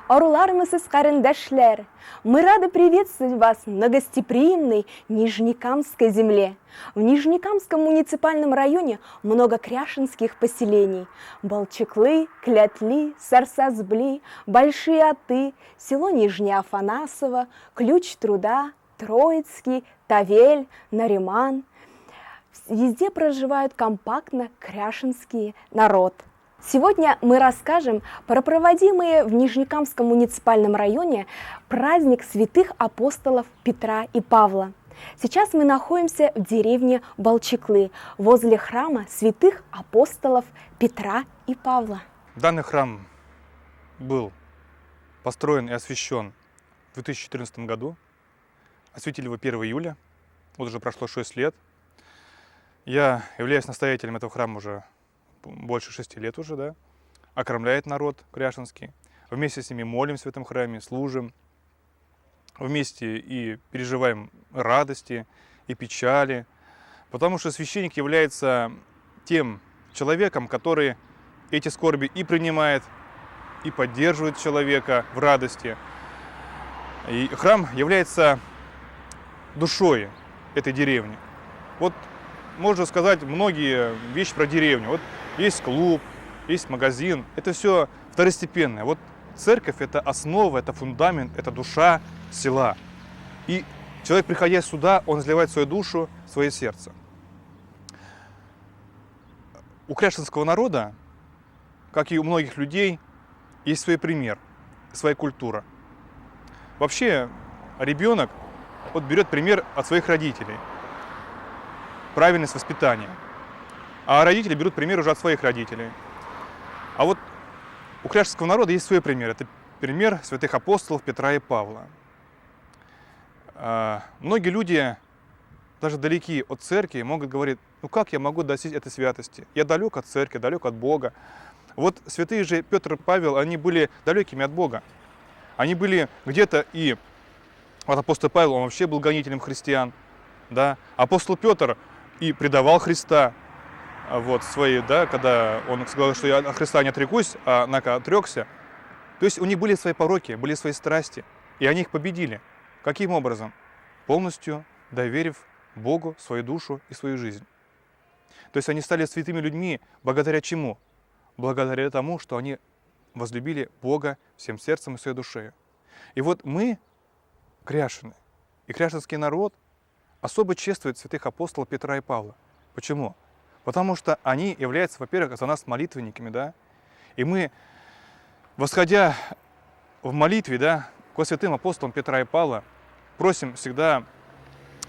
Арулармысыз, карендәшләр! Мы рады приветствовать вас на гостеприимной Нижнекамской земле. В Нижнекамском муниципальном районе много кряшенских поселений. Балчыклы, Клятли, Сарсазбли, Большие Аты, село Нижнее Афанасово, Ключ Труда, Троицкий, Тавель, Нариман. Везде проживают компактно кряшенский народ. Сегодня мы расскажем про проводимые в Нижнекамском муниципальном районе праздник святых апостолов Петра и Павла. Сейчас мы находимся в деревне Балчыклы, возле храма святых апостолов Петра и Павла. Данный храм был построен и освящен в 2014 году. Осветили его 1 июля, вот уже прошло 6 лет. Я являюсь настоятелем этого храма уже больше 6 лет уже, да, окормляет народ кряшенский. Вместе с ними молимся в этом храме, служим. Вместе и переживаем радости, и печали. Потому что священник является тем человеком, который эти скорби и принимает, и поддерживает человека в радости. И храм является душой этой деревни. Вот можно сказать многие вещи про деревню. Вот есть клуб, есть магазин. Это все второстепенное. Вот церковь – это основа, это фундамент, это душа села. И человек, приходя сюда, он изливает свою душу, свое сердце. У кряшенского народа, как и у многих людей, есть свой пример, своя культура. Вообще ребенок вот берет пример от своих родителей, правильность воспитания. А родители берут пример уже от своих родителей. А вот у кряшенского народа есть свой пример. Это пример святых апостолов Петра и Павла. Многие люди, даже далеки от церкви, могут говорить: ну как я могу достичь этой святости? Я далек от церкви, далек от Бога. Вот святые же Петр и Павел, они были далекими от Бога. Они были где-то и... Вот апостол Павел, он вообще был гонителем христиан. Да? Апостол Петр и предавал Христа, вот, свои, да, когда он сказал, что я от Христа не отрекусь, а однако отрекся. То есть у них были свои пороки, были свои страсти, и они их победили. Каким образом? Полностью доверив Богу свою душу и свою жизнь. То есть они стали святыми людьми благодаря чему? Благодаря тому, что они возлюбили Бога всем сердцем и своей душой. И вот мы, кряшены, и кряшенский народ особо чествует святых апостолов Петра и Павла. Почему? Потому что они являются, во-первых, за нас молитвенниками, да? И мы, восходя в молитве, да, ко святым апостолам Петра и Павла, просим всегда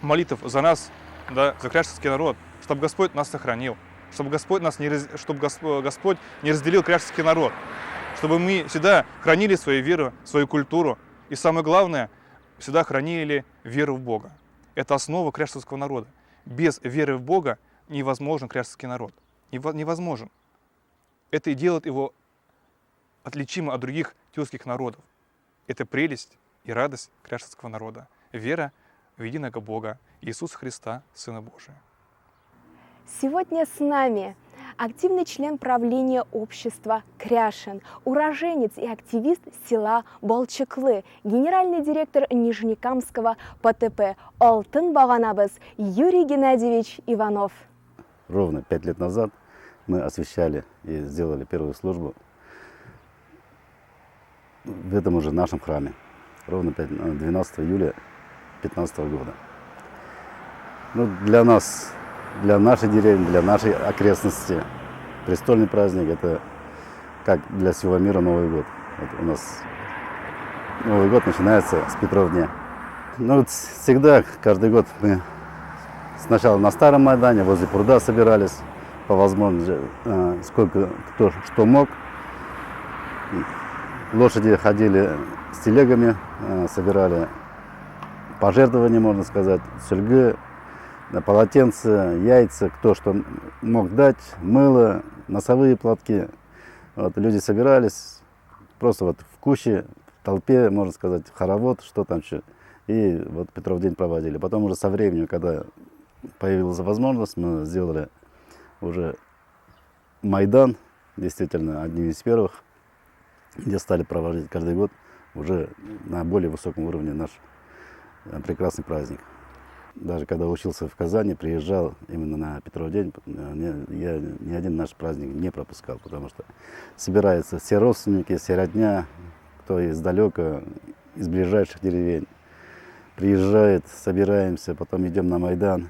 молитв за нас, да, за кряшенский народ, чтобы Господь нас сохранил, чтобы Господь нас не раз-, чтобы Господь не разделил кряшенский народ, чтобы мы всегда хранили свою веру, свою культуру, и самое главное, всегда хранили веру в Бога. Это основа кряшенского народа. Без веры в Бога невозможен кряшенский народ. Невозможен. Это и делает его отличимым от других тюркских народов. Это прелесть и радость кряшенского народа. Вера в единого Бога, Иисуса Христа, Сына Божия. Сегодня с нами активный член правления общества Кряшен, уроженец и активист села Балчыклы, генеральный директор Нижнекамского ПТП Алтын Баганабыз Юрий Геннадьевич Иванов. Ровно 5 лет назад мы освящали и сделали первую службу в этом уже нашем храме, ровно 12 июля пятнадцатого года. Для нас, для нашей деревни, для нашей окрестности престольный праздник — это как для всего мира Новый год. У нас Новый год начинается с Петров дня. Всегда, каждый год мы сначала на Старом Майдане, возле пруда собирались, по возможности, сколько кто что мог. Лошади ходили с телегами, собирали пожертвования, можно сказать, сельгы, полотенца, яйца, кто что мог дать, мыло, носовые платки. Люди собирались просто в куще, в толпе, можно сказать, хоровод, что там еще. И Петров день проводили. Потом уже со временем, когда появилась возможность, мы сделали уже Майдан, действительно, одним из первых, где стали проводить каждый год уже на более высоком уровне наш прекрасный праздник. Даже когда учился в Казани, приезжал именно на Петров день, я ни один наш праздник не пропускал, потому что собираются все родственники, все родня, кто издалека, из ближайших деревень. Приезжает, собираемся, потом идем на Майдан.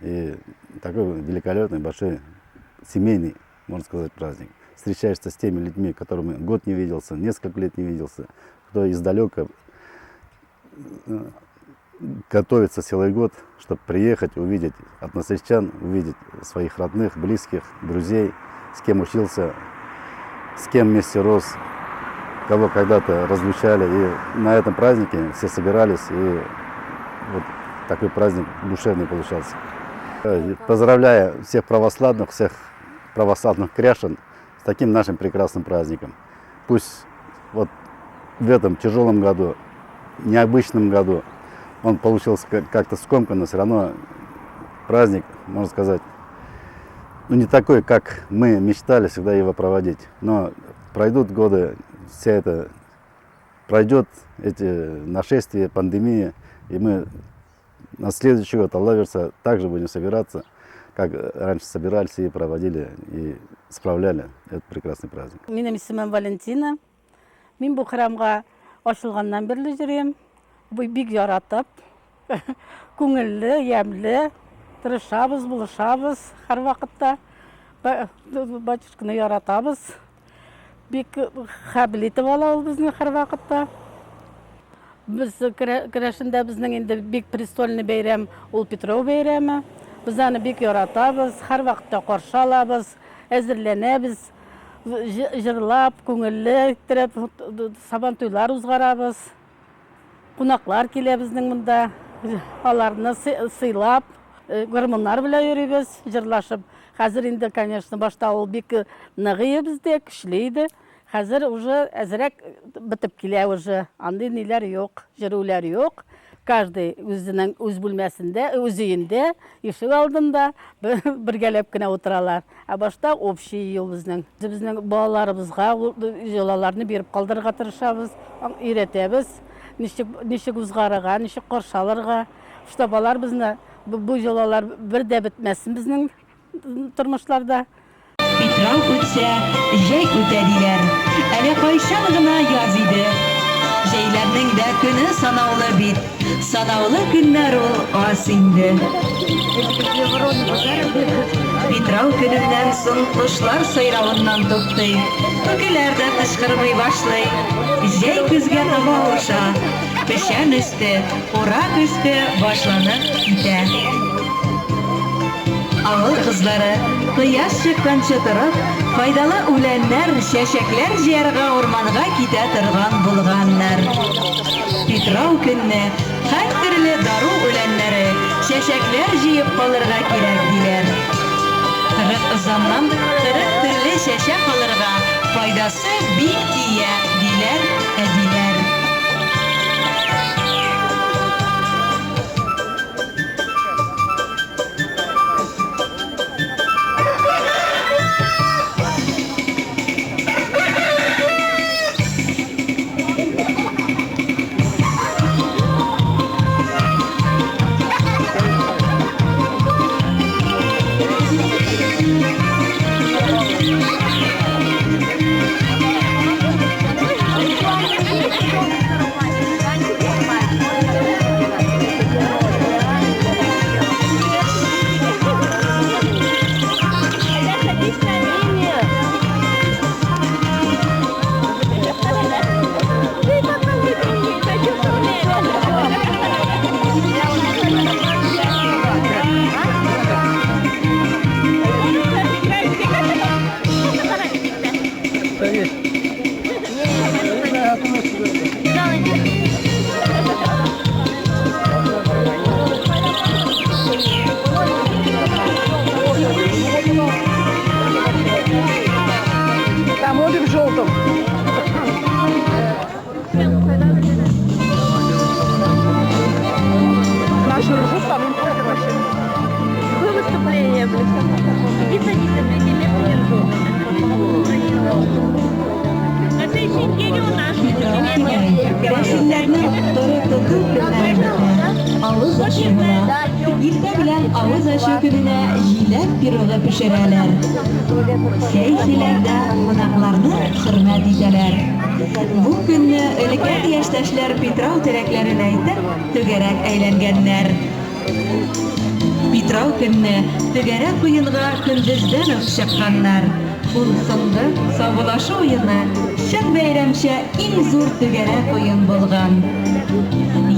И такой великолепный, большой, семейный, можно сказать, праздник. Встречаешься с теми людьми, которыми год не виделся, несколько лет не виделся, кто издалека готовится целый год, чтобы приехать, увидеть односельчан, увидеть своих родных, близких, друзей, с кем учился, с кем вместе рос, кого когда-то разлучали. И на этом празднике все собирались, и вот такой праздник душевный получался. Поздравляю всех православных кряшен с таким нашим прекрасным праздником. Пусть вот в этом тяжелом году, необычном году, он получился как-то скомканно, но все равно праздник, можно сказать, не такой, как мы мечтали всегда его проводить. Но пройдут годы, вся это пройдет, эти нашествия, пандемии, и мы на следующий год, Алла бирсә, также будем собираться, как раньше собирались и проводили, и справляли этот прекрасный праздник. Минем исемем Валентина. Мин бу храмга ачылганнан бирле йөрим. Бу бик яратып, күңелле, ямьле, тырышабыз, булышабыз һәрвакытта. Батюшканы яратабыз. Бик хәбил итеп ала ул безне һәрвакытта. Без керәшендә безнең инде бик престольный бәйрәм ул Петров бәйрәме. Без аны бик яратабыз, һәрвакытта каршы алабыз, әзерләнәбез, җырлап, күңелле иттереп, сабантуйлар узгарабыз. Кунаклар килә безнең монда, аларны сыйлап, гармуннар белән йөрибез, җырлашып. Хәзер инде, конечно, башта ул бик ныгые бездә, көчле иде. Хәзер уже әзрәк бетеп килә уже. Андый ниләр юк, җырулар юк. Каждый үзенең үз бүлмәсендә, үз өендә, ишек алдында бергәләп кенә утыралар. Ә башта общий юл безнең. Безнең балаларыбызга йолаларны биреп калдырырга тырышабыз, өйрәтәбез. Ничек узгарырга, ничек каршы алырга. Чтоб алар безне бу йолалар бер дә бетмәсен безнең тормышларда. Питрау үтсә, җәй үтә диләр. Әле кайчан гына яз иде. Җәйләрнең дә көне санаулы бит. Санаулы көннәр ул аз инде. Питрау көненнән соң кошлар сайравыннан туктый. Күкеләр дә кычкырмый башлый. Җәй көзгә таба авыша. Печән өсте, урак өсте башланып китә. Авыл кызлары кояш чыкканчы торып, файдалы үләннәр, чәчәкләр җыярга урманга китә торган булганнар. Питрау көнне һәртөрле дару үләннәре, чәчәкләр җыеп калырга кирәк диләр. 40 ызаннан 40 төрле чәчәк алырга файдасы бик тия, диләр әбиләр. Там обе в желтом. Наши ржут, там им плохо вообще. Какое выступление, блин. Иди садись, я тебе не ржу. На следующей неделе у нас. Керәшеннәрнең торы тоту көннәре бетә, авыз ачу була. Иртә белән авыз ачу көненә җиләк пирогы пешерәләр. Чәй чиләктә кунакларны хөрмәт итәләр. Бу көнне өлкән яшьтәшләр Питрау теләкләрен әйтеп, түгәрәк әйләнгәннәр. Питрау көнне түгәрәк уенга көндездән үк чыкканнар. Ул соңгы саубуллашу уены чын бәйрәмчә иң зур түгәрәк уен булган.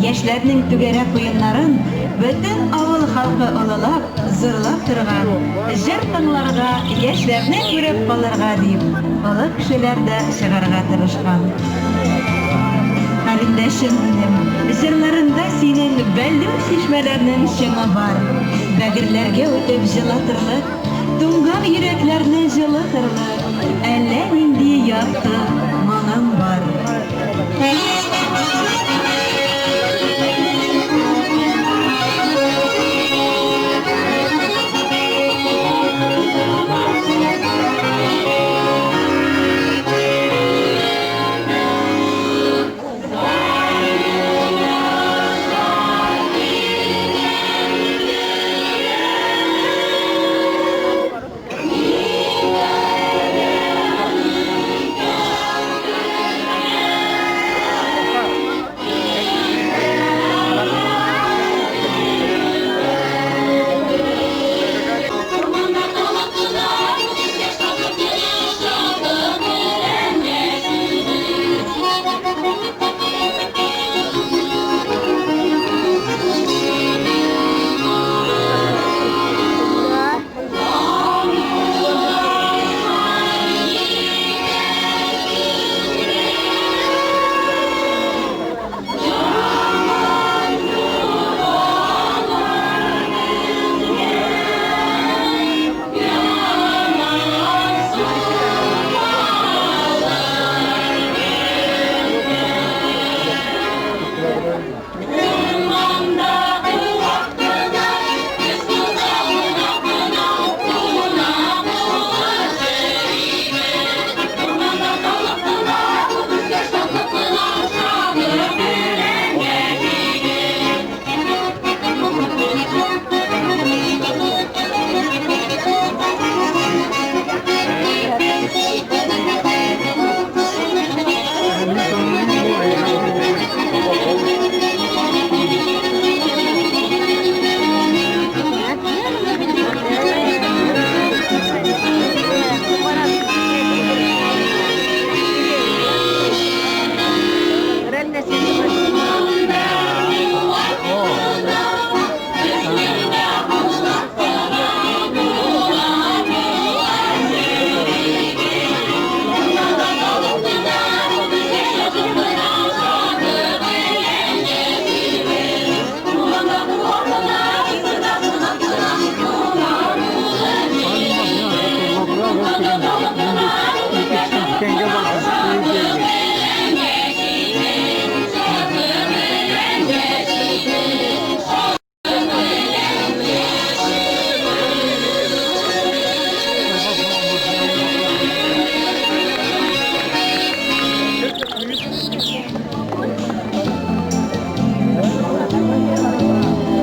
Яшьләрнең түгәрәк уеннарын бөтен авыл халкы олылап, зурлап торган, җыр тыңларга, яшьләрне күреп калырга дип, олы кешеләр дә чыгарга тырышкан. Карендәшем минем, җырларында синең бәллүр чишмәләрнең чыңы бар. Бәгырьләргә үтеп җылытырлык, туңган йөрәкләрне җылытырлык әллә нинди якты моңың бар.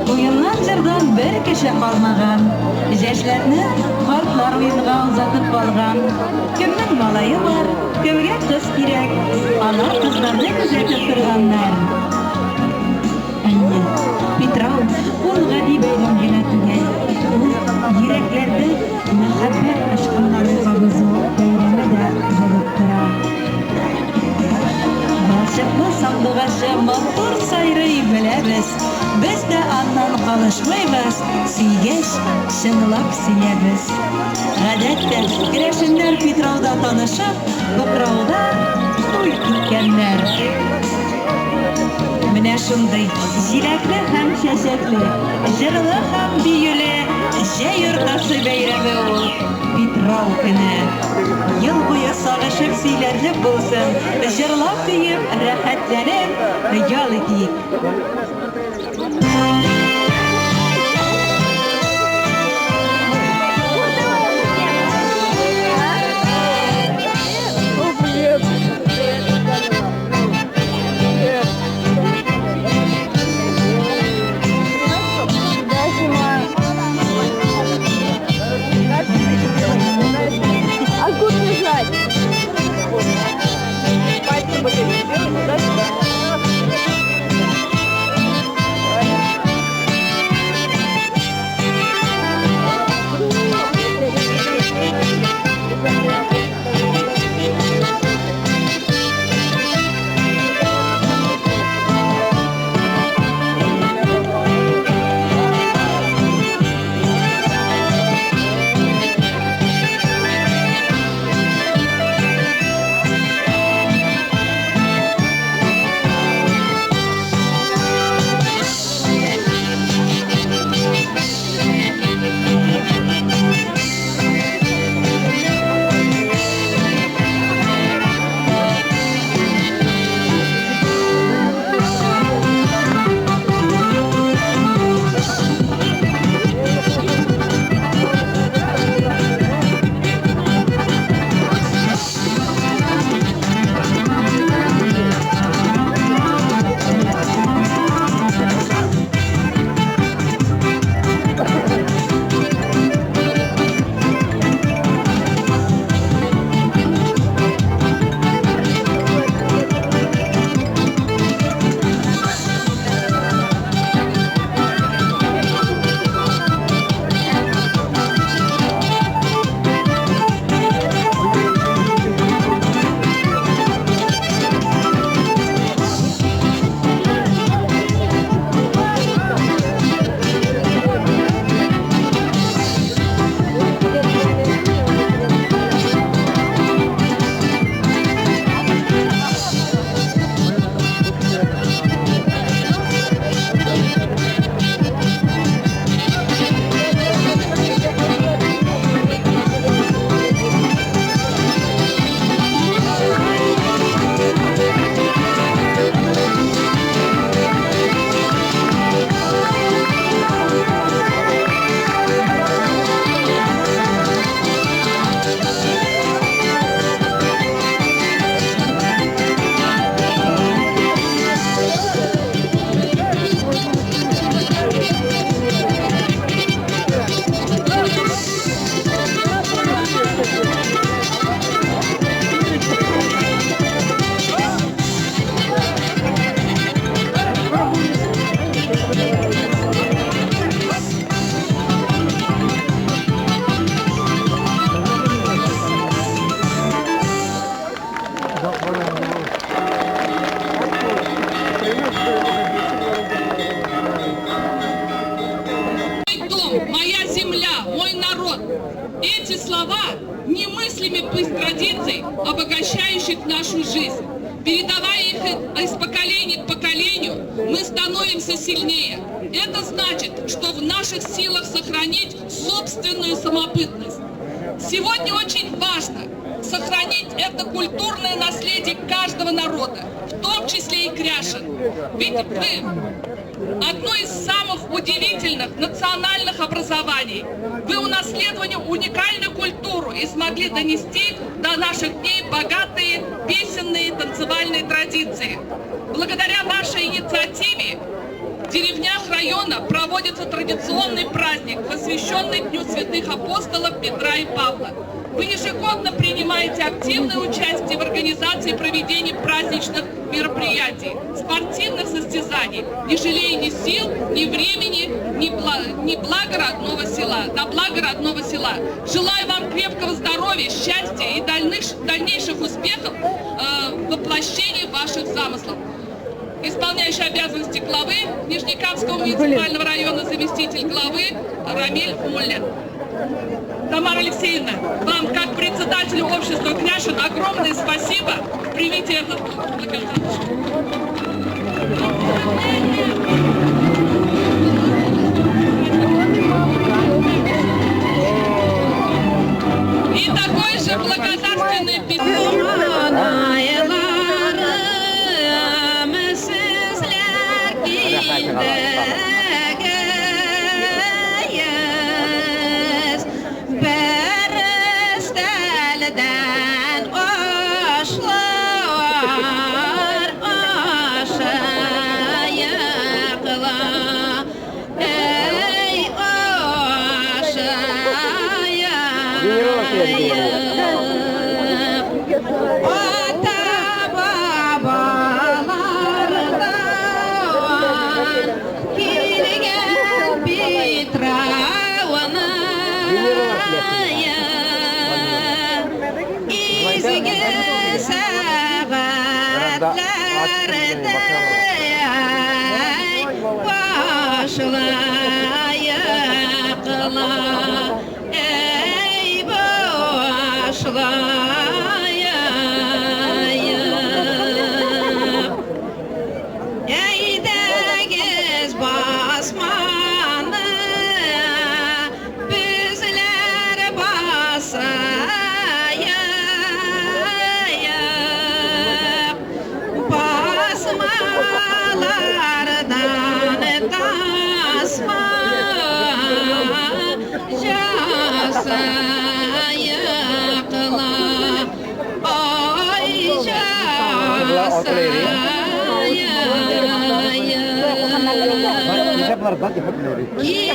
Уеннан-җырдан бер кеше калмаган. Яшьләрне картлар уенга озатып калган. Кемнең малае бар, кемгә кыз кирәк, алар кызларны күзәтеп торганнар. Әйе, Питрау ул гади бәйрәм генә түгел. Ул йөрәкләрдә мәхәббәт очкыннары кабызу бәйрәме дә булып тора. Балчыклы сандугачы матур сайрый беләбез. Без дә аннан калышмыйбыз, сөйгәч, чынлап сөябез. Гадәттә, керәшеннәр Питрауда танышып, Путрауда туй иткәннәр. Менә шундый җиләкле һәм чәчәкле, җырлы һәм биюле җәй уртасы бәйрәме ул Питрау көне. Ел буе сагышып сөйләрлек булсын, җырлап-биеп, рәхәтләнеп ял итик. О, привет! обогащающих нашу жизнь. Передавая их из поколения к поколению, мы становимся сильнее. Это значит, что в наших силах сохранить собственную самобытность. Сегодня очень важно сохранить это культурное наследие каждого народа, в том числе и кряшен. Ведь вы одно из самых удивительных национальных образований. Вы унаследовали уникальную культуру и смогли донести до наших дней богатые песенные и танцевальные традиции. Благодаря вашей инициативе в деревнях района проводится традиционный праздник, посвященный Дню святых апостолов Петра и Павла. Вы ежегодно принимаете активное участие в организации и проведении праздничных мероприятий, спортивных состязаний, не жалея ни сил, ни времени, ни блага родного села, на благо родного села. Желаю вам крепкого здоровья, счастья и дальнейших успехов в воплощении ваших замыслов. Исполняющий обязанности главы Нижнекамского муниципального района, заместитель главы Рамиль Муллин. Тамара Алексеевна, вам, как председателю общества кряшен, огромное спасибо. Примите этот благодарность. И такое же благодарственное письмо.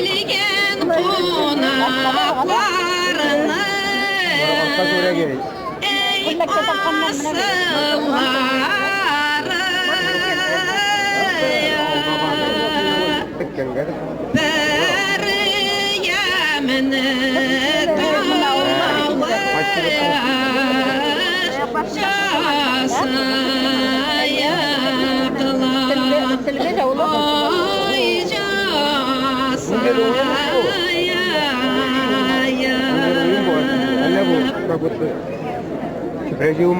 Килгән кунакларны, эй, асыллары, бер ямене тавыш жасаяқла, ой,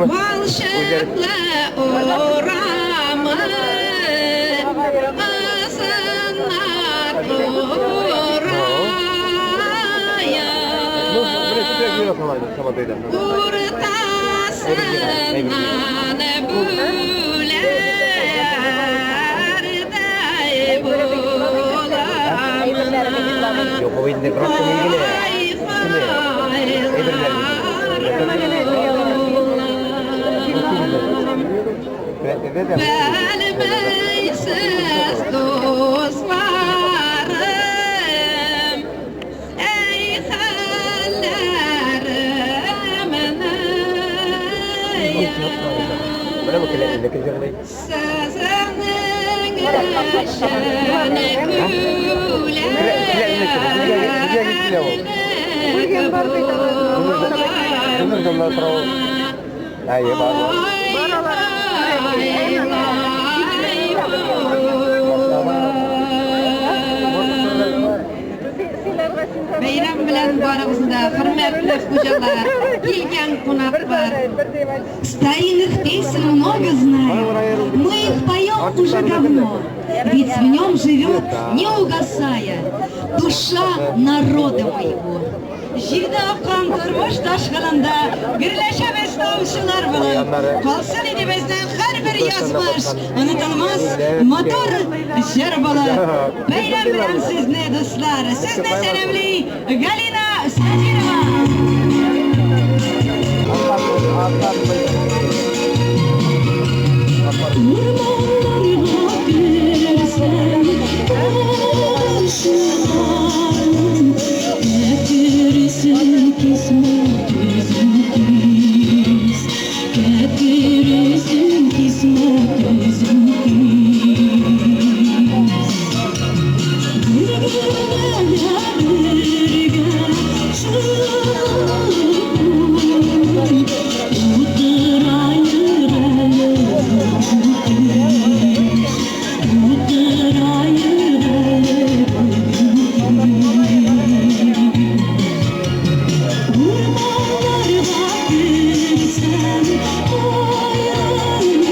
Балшыклы урамы, ызыннар урая, уртасынан бүләрдәй буламын. Белмейсез, дусларым, эй, хәлләремне, сезнең өчен Бәйрәм белән барыгызны да, хөрмәтле хуҗалар, килгән кунаклар. Старинных песен много знаем, мы их поем уже давно, ведь в нем живет, не угасая, душа народа моего. Җирдә аккан тормыш ташкынында гөрләшәбез тамчылар булып. Калсын иде безнең һәрбер язмыш, онытылмас матур җыр булып. Бәйрәм белән сезне, дуслар! Сезне сәламли Галина Сатирова! Урманнарга керсәң, ташыларын, Кәкересен кисмә, көзен кис. Кәкересен кисмә, көзен кис. Бергә бергә чыгып утыраер әле бүген кич, утыраер әле бүген кич. Урманнарга керсәм, каен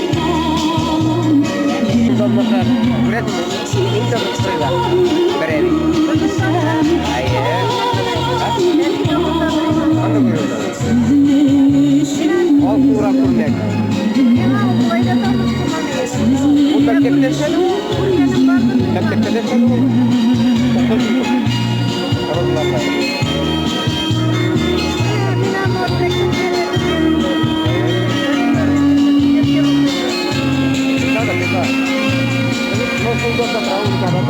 калам.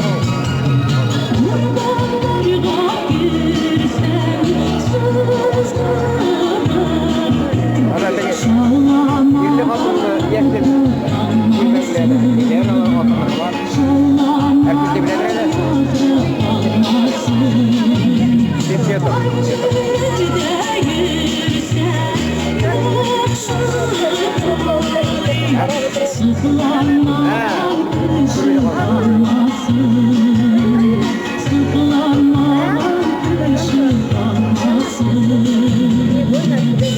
Сезнең өчен Урманнарга керсәм, сызгырыр Сыкланмаган кеше калмасын. Урманнарга керсәң, ташыларын, Кәкересен кисмә, көзен кис.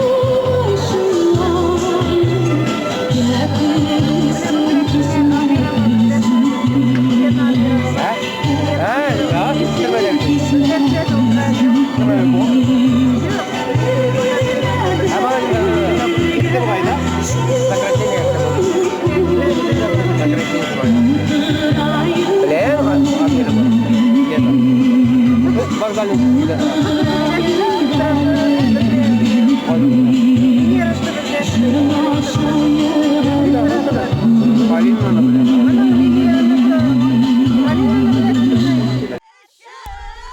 Кәкересен кисмә, көзен кис.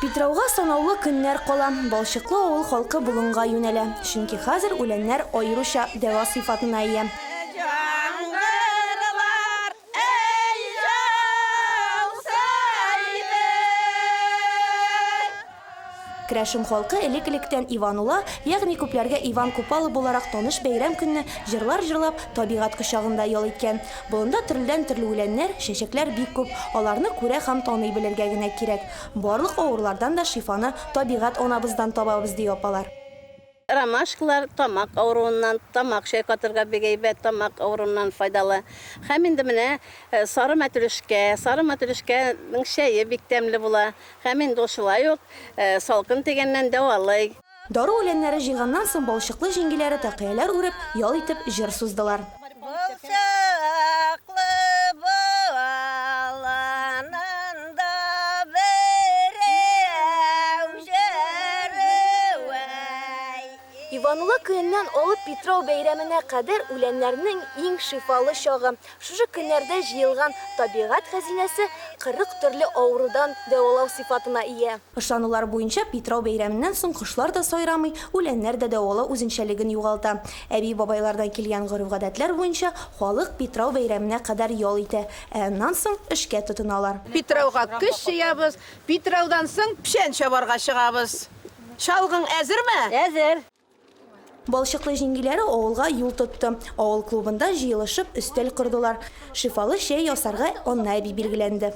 Питрауга санаулы көннәр кала. Балчыклы авыл халкы болынга юнәлә. Чөнки хәзер үләннәр аеруча дәва сыйфатына ия. Яңгырлар, әй, яуса иде. Керәшен халкы элек-электән Иван Ула, ягъни күпләргә Иван Купала буларак таныш бәйрәм көнне җырлар җырлап, табигать кочагында ял иткән. Болында төрледән-төрле үләннәр, чәчәкләр бик күп. Аларны күрә һәм таный белергә генә кирәк. Барлык авырулардан да шифаны табигать анабыздан табабыз, ди апалар. Ромашкалар тамак авыруыннан, тамак чайкатырга бик әйбәт, тамак авыруыннан файдалы. Һәм инде менә сары мәтрүшкә, сары мәтрүшкәнең чәе бик тәмле була. Һәм инде ул шулай ук салкын тигәннән дәвалый. Дару үләннәре җыйганнан соң балчыклы җиңгиләре тәкыяләр үреп, ял итеп җыр суздылар. Балчыклы боланында берәү җөрүәй. Иванулы көненнән алып Питрау бәйрәменә кадәр үләннәрнең иң шифалы чагы. Шушы көннәрдә җыелган табигать хәзинәсе 40 төрле авырудан дәвалау сыйфатына ия. Ышанулар буенча, Питрау бәйрәменнән соң кошлар да сайрамый, үләннәр дә дәвалау үзенчәлеген югалта. Әби-бабайлардан килгән гореф-гадәтләр буенча, халык Питрау бәйрәменә кадәр ял итә, ә аннан соң эшкә тотыналар. Питрауга көч җыябыз, Питраудан соң печән чабарга чыгабыз. Чалгың әзерме? Әзер. Балчыклы җиңгиләре авылга юл тотты. Авыл клубында җыелышып өстәл кордылар. Шифалы чәй ясарга Анна әби билгеләнде.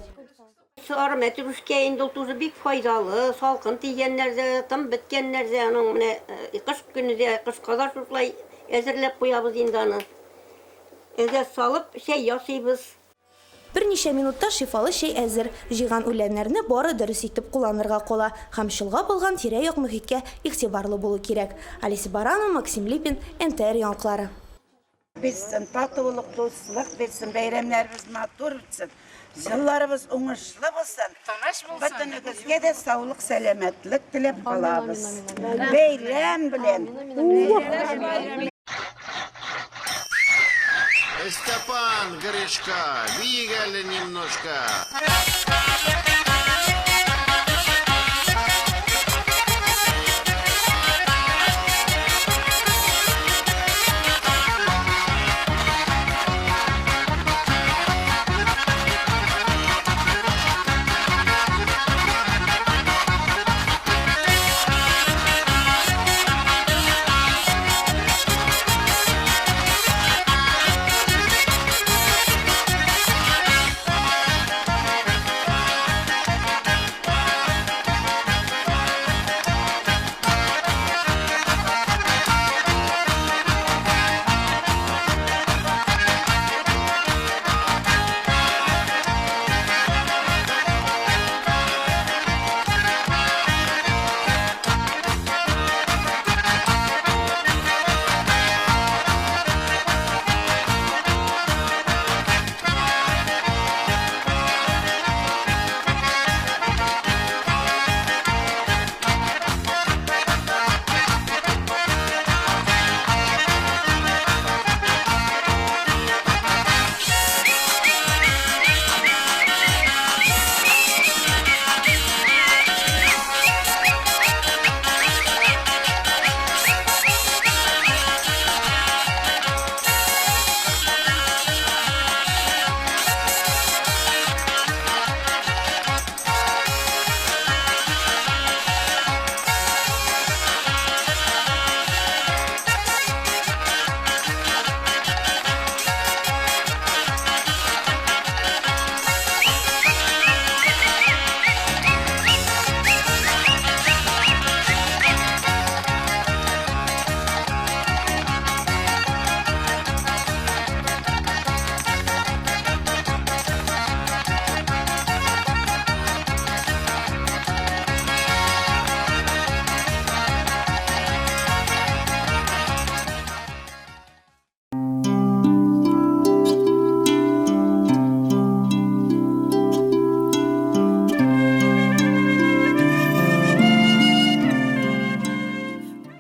Сары мәтрүшкә инде ул тузы бик файдалы, салкын тигәннәрдә, тын беткәннәрдә аның менә кыш көне дә, кышка да шушылай әзерләп куябыз инде аны. Әзәс салып чәй ясыйбыз. Берничә минутта шифалы чәй әзер. Җыйган үләннәрне бары дөрес итеп кулланырга кала һәм чолгап алган тирә-як мохиткә игътибарлы булу кирәк. Алиса Баранова, Максим Липин, НТР яңалыклары. Бирсен, татулык, дуслык бирсен, бәйрәмнәребез матур үтсен, җылларыбыз уңышлы булсын. Тыныч булсын. Бөтенегезгә дә саулык, сәламәтлек теләп калабыз. Бәйрәм белән! Степан, Гришка, биик әле немножко.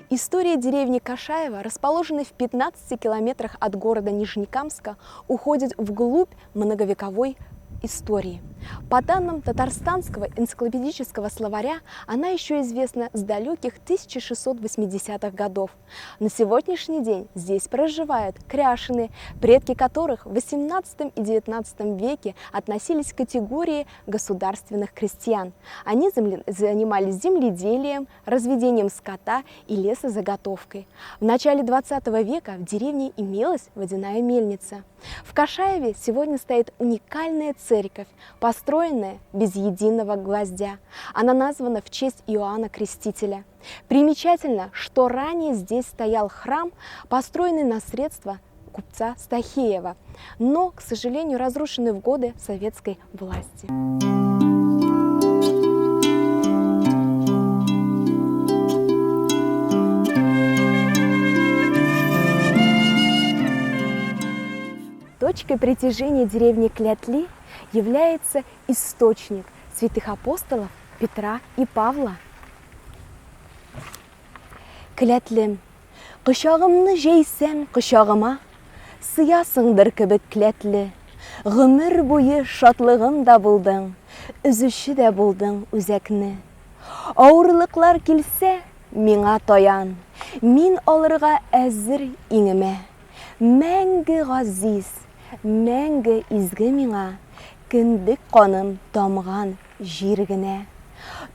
История деревни Кашаева, расположенной в 15 километрах от города Нижнекамска, уходит вглубь многовековой истории. По данным татарстанского энциклопедического словаря, она еще известна с далеких 1680-х годов. На сегодняшний день здесь проживают кряшины, предки которых в 18 и 19 веке относились к категории государственных крестьян. Они занимались земледелием, разведением скота и лесозаготовкой. В начале 20 века в деревне имелась водяная мельница. В Кашаеве сегодня стоит уникальная церковь, построенная без единого гвоздя. Она названа в честь Иоанна Крестителя. Примечательно, что ранее здесь стоял храм, построенный на средства купца Стахеева, но, к сожалению, разрушенный в годы советской власти. Точкой притяжения деревни Клятли является источник святых апостолов Петра и Павла. Келәтлем. Кочагымны җәйсәм кочагыма, Сыясыңдыр кебек келәтле. Гомер буе шатлыгым да булдың, Өзүче дә булдың үзәкне. Авырлыклар килсә, миңа таян, Мин алырга әзер иңемә. Мәңге газиз, мәңге изге миңа Кендек каным тамган җир генә.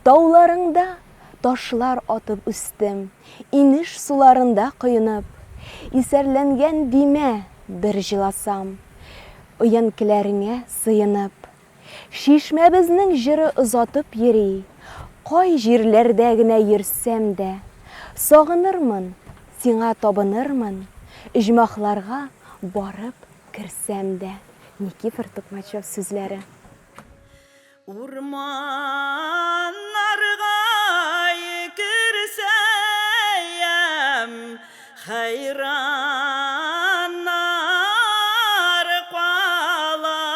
Тауларыңда ташлар атып үстем, Инеш суларында коенып. Исәрләнгән димә, бер җыласам, Өянкеләреңә сыенып. Чишмәбезнең җыры озатып йөри, Кай җирләрдә генә йөрсәм дә. Сагынырмын, сиңа табынырмын, Оҗмахларга барып керсәм дә. Никифор Тукмачев сүзләре. Урманнарга керсәм, хәйраннар калам.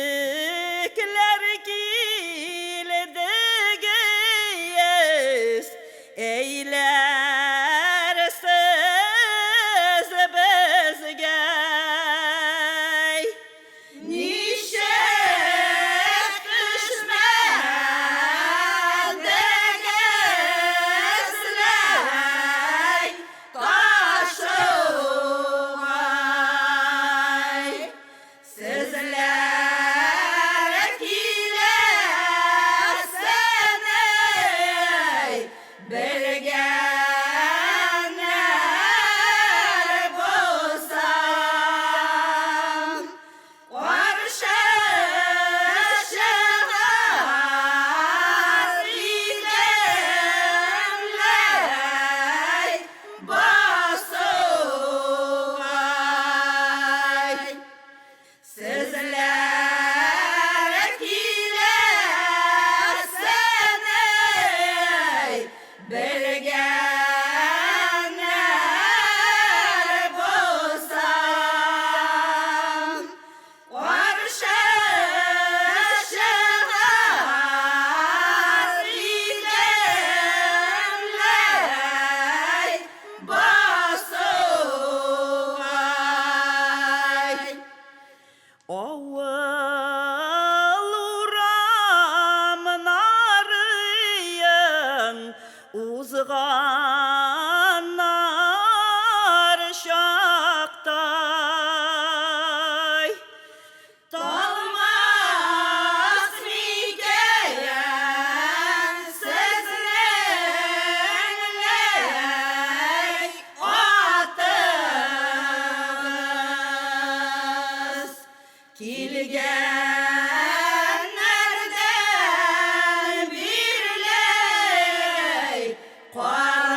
Ничекләр килдегез, әйләрсез безгә? Ничек төшмәдегез ләй ташугай? Сезләр киләсен, әй, белгәннәр булсам, каршы чыгар идем ләй басугай. Сезләр киләсен, әй, белгәннәр булсам, каршы чыгар идем ләй басугай. Авыл урамнарын узганнар чактай. Талмас микән сезнең ләй атыгыз? Килгәннәрдән бирле карлар.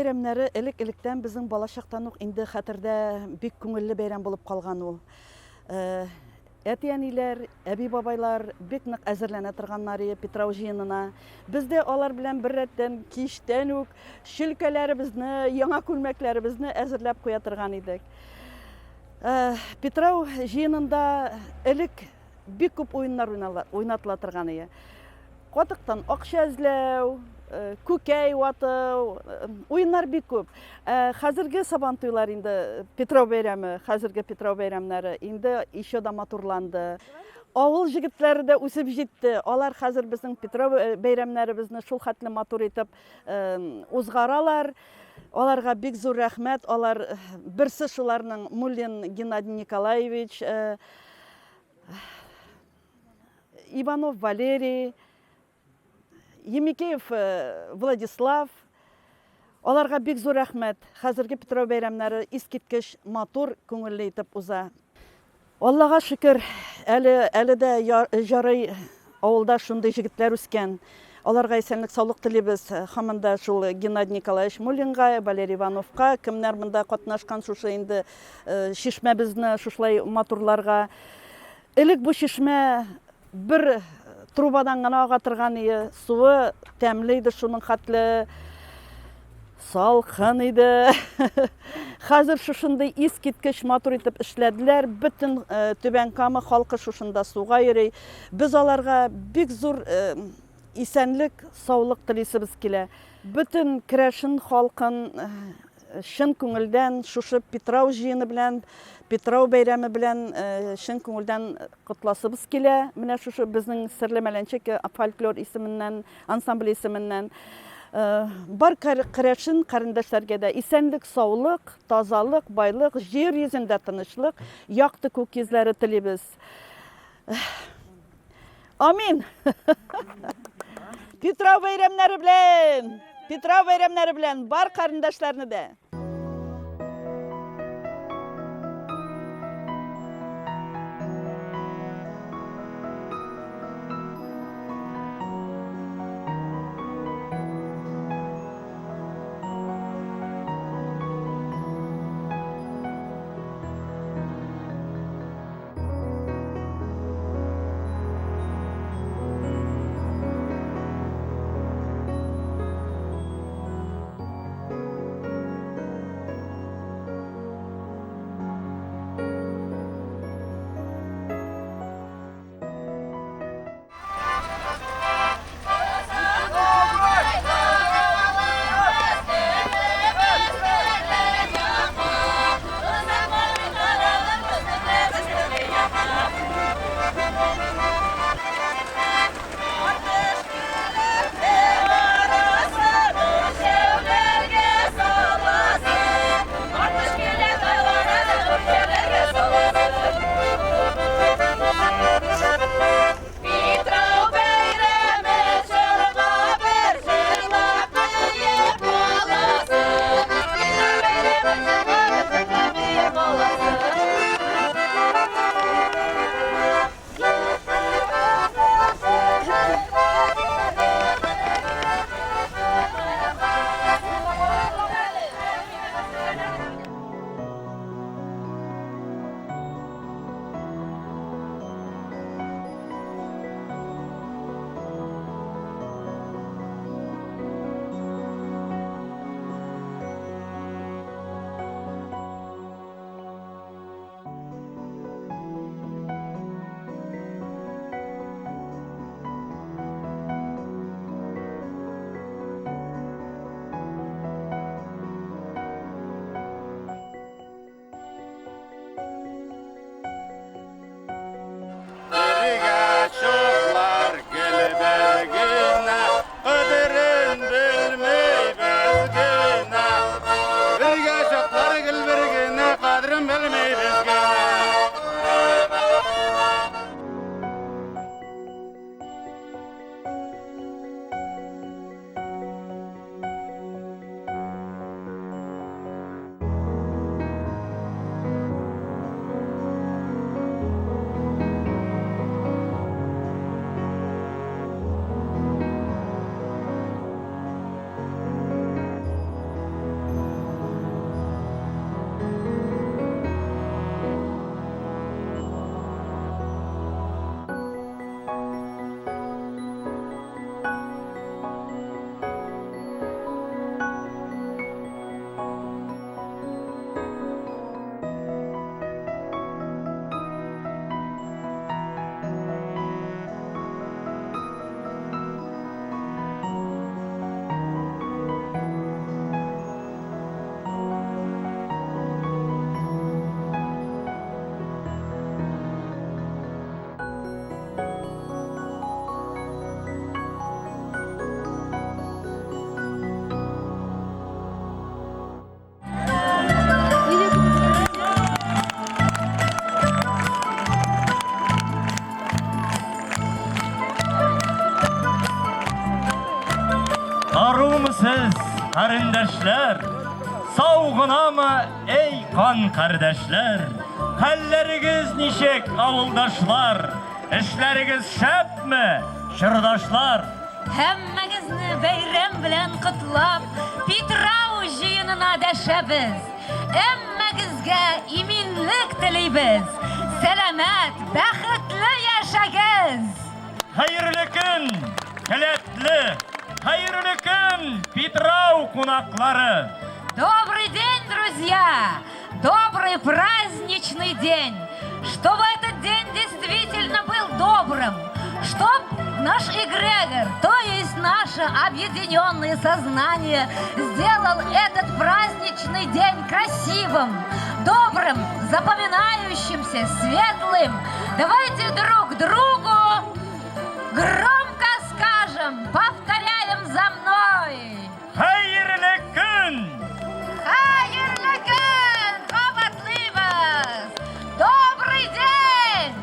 бәйрәмнәре элек-электән безнең балачактан ук инде хәтердә бик күңелле бәйрәм булып калган ул. Э, әти-әниләр, әби-бабайлар бик нык әзерләнә торганнар иде Питрау җыенына. Без дә алар белән беррәттән кичтән үк шөлкәләребезне, яңа күлмәкләребезне әзерләп куя торган идек. Э, Питрау җыенында элек бик күп уеннар уйнатыла торган иде. Катыктан акча эзләү, э, күкәй вату, э, уеннар бик күп. Э, хәзерге Сабантуйлар инде Петрау бәйрәме, хәзерге Петрау бәйрәмнәре инде еще да матурланды. Авыл җегетләре дә үсеп җитте. Алар хәзер безнең Петрау бәйрәмнәребезне шул хәтле матур итеп узгаралар. Аларга бик зур рәхмәт. Алар берсе шуларның Муллин Геннадий Николаевич, Иванов Валерий, Емикеев э, Владислав. Аларга бик зур рәхмәт. Хәзерге Петров бәйрәмнәре искиткеч матур, күңелле итеп уза. Аллага шөкер, әле әле дә жарый авылда шундый җегетләр үскән. Аларга исәнлек, саулык телибез. Һаман да шул Геннадий Николаевич Муллинга, Валерий Ивановка, кемнәр монда катнашкан шушы инде э, чишмәбезне шушылай матурларга. Элек бу чишмә бер трубадан гына ага торган иде. Суы тәмле иде, шуның хәтле салкын иде. Хәзер шушындый искиткеч матур итеп эшләделәр. Бөтен э, Түбән Кама халкы шушында суга йөри. Без аларга бик зур э, исәнлек, саулык телисебез килә. Бөтен керәшен халкын э, Чын күңелдән шушы Питрау җыены белән, Питрау бәйрәме белән чын күңелдән котласыбыз килә. Менә шушы безнең Серле Мәләнчек фольклор исеменнән, ансамбль исеменнән. Бар керәшен карендәшләргә дә исәнлек, саулык, тазалык, байлык, җир йөзендә тынычлык, якты күк йөзләре телибез. Амин! Питрау бәйрәмнәре белән! Питрау бәйрәмнәре белән бар карендәшләрне дә! Кардәшләр! Сау гынамы, эй кан кардәшләр? Хәлләрегез ничек, авылдашлар? Эшләрегез шәпме, чордашлар? Һәммәгезне бәйрәм белән котлап, Питрау җыенына дәшәбез. Әммәгезгә иминлек телибез. Сәламәт, бәхетле яшәгез! Хәерле көн, келәтле! Хәерле көн, Питрау кунаклары! Добрый день, друзья! Добрый праздничный день! Чтобы этот день действительно был добрым, чтоб наш эгрегор, то есть наше объединенное сознание, сделал этот праздничный день красивым, добрым, запоминающимся, светлым. Давайте друг другу громко скажем, повторяем за мной. Хәерле көн! Хәерле көн! Кабатлыйбыз! Добрый день!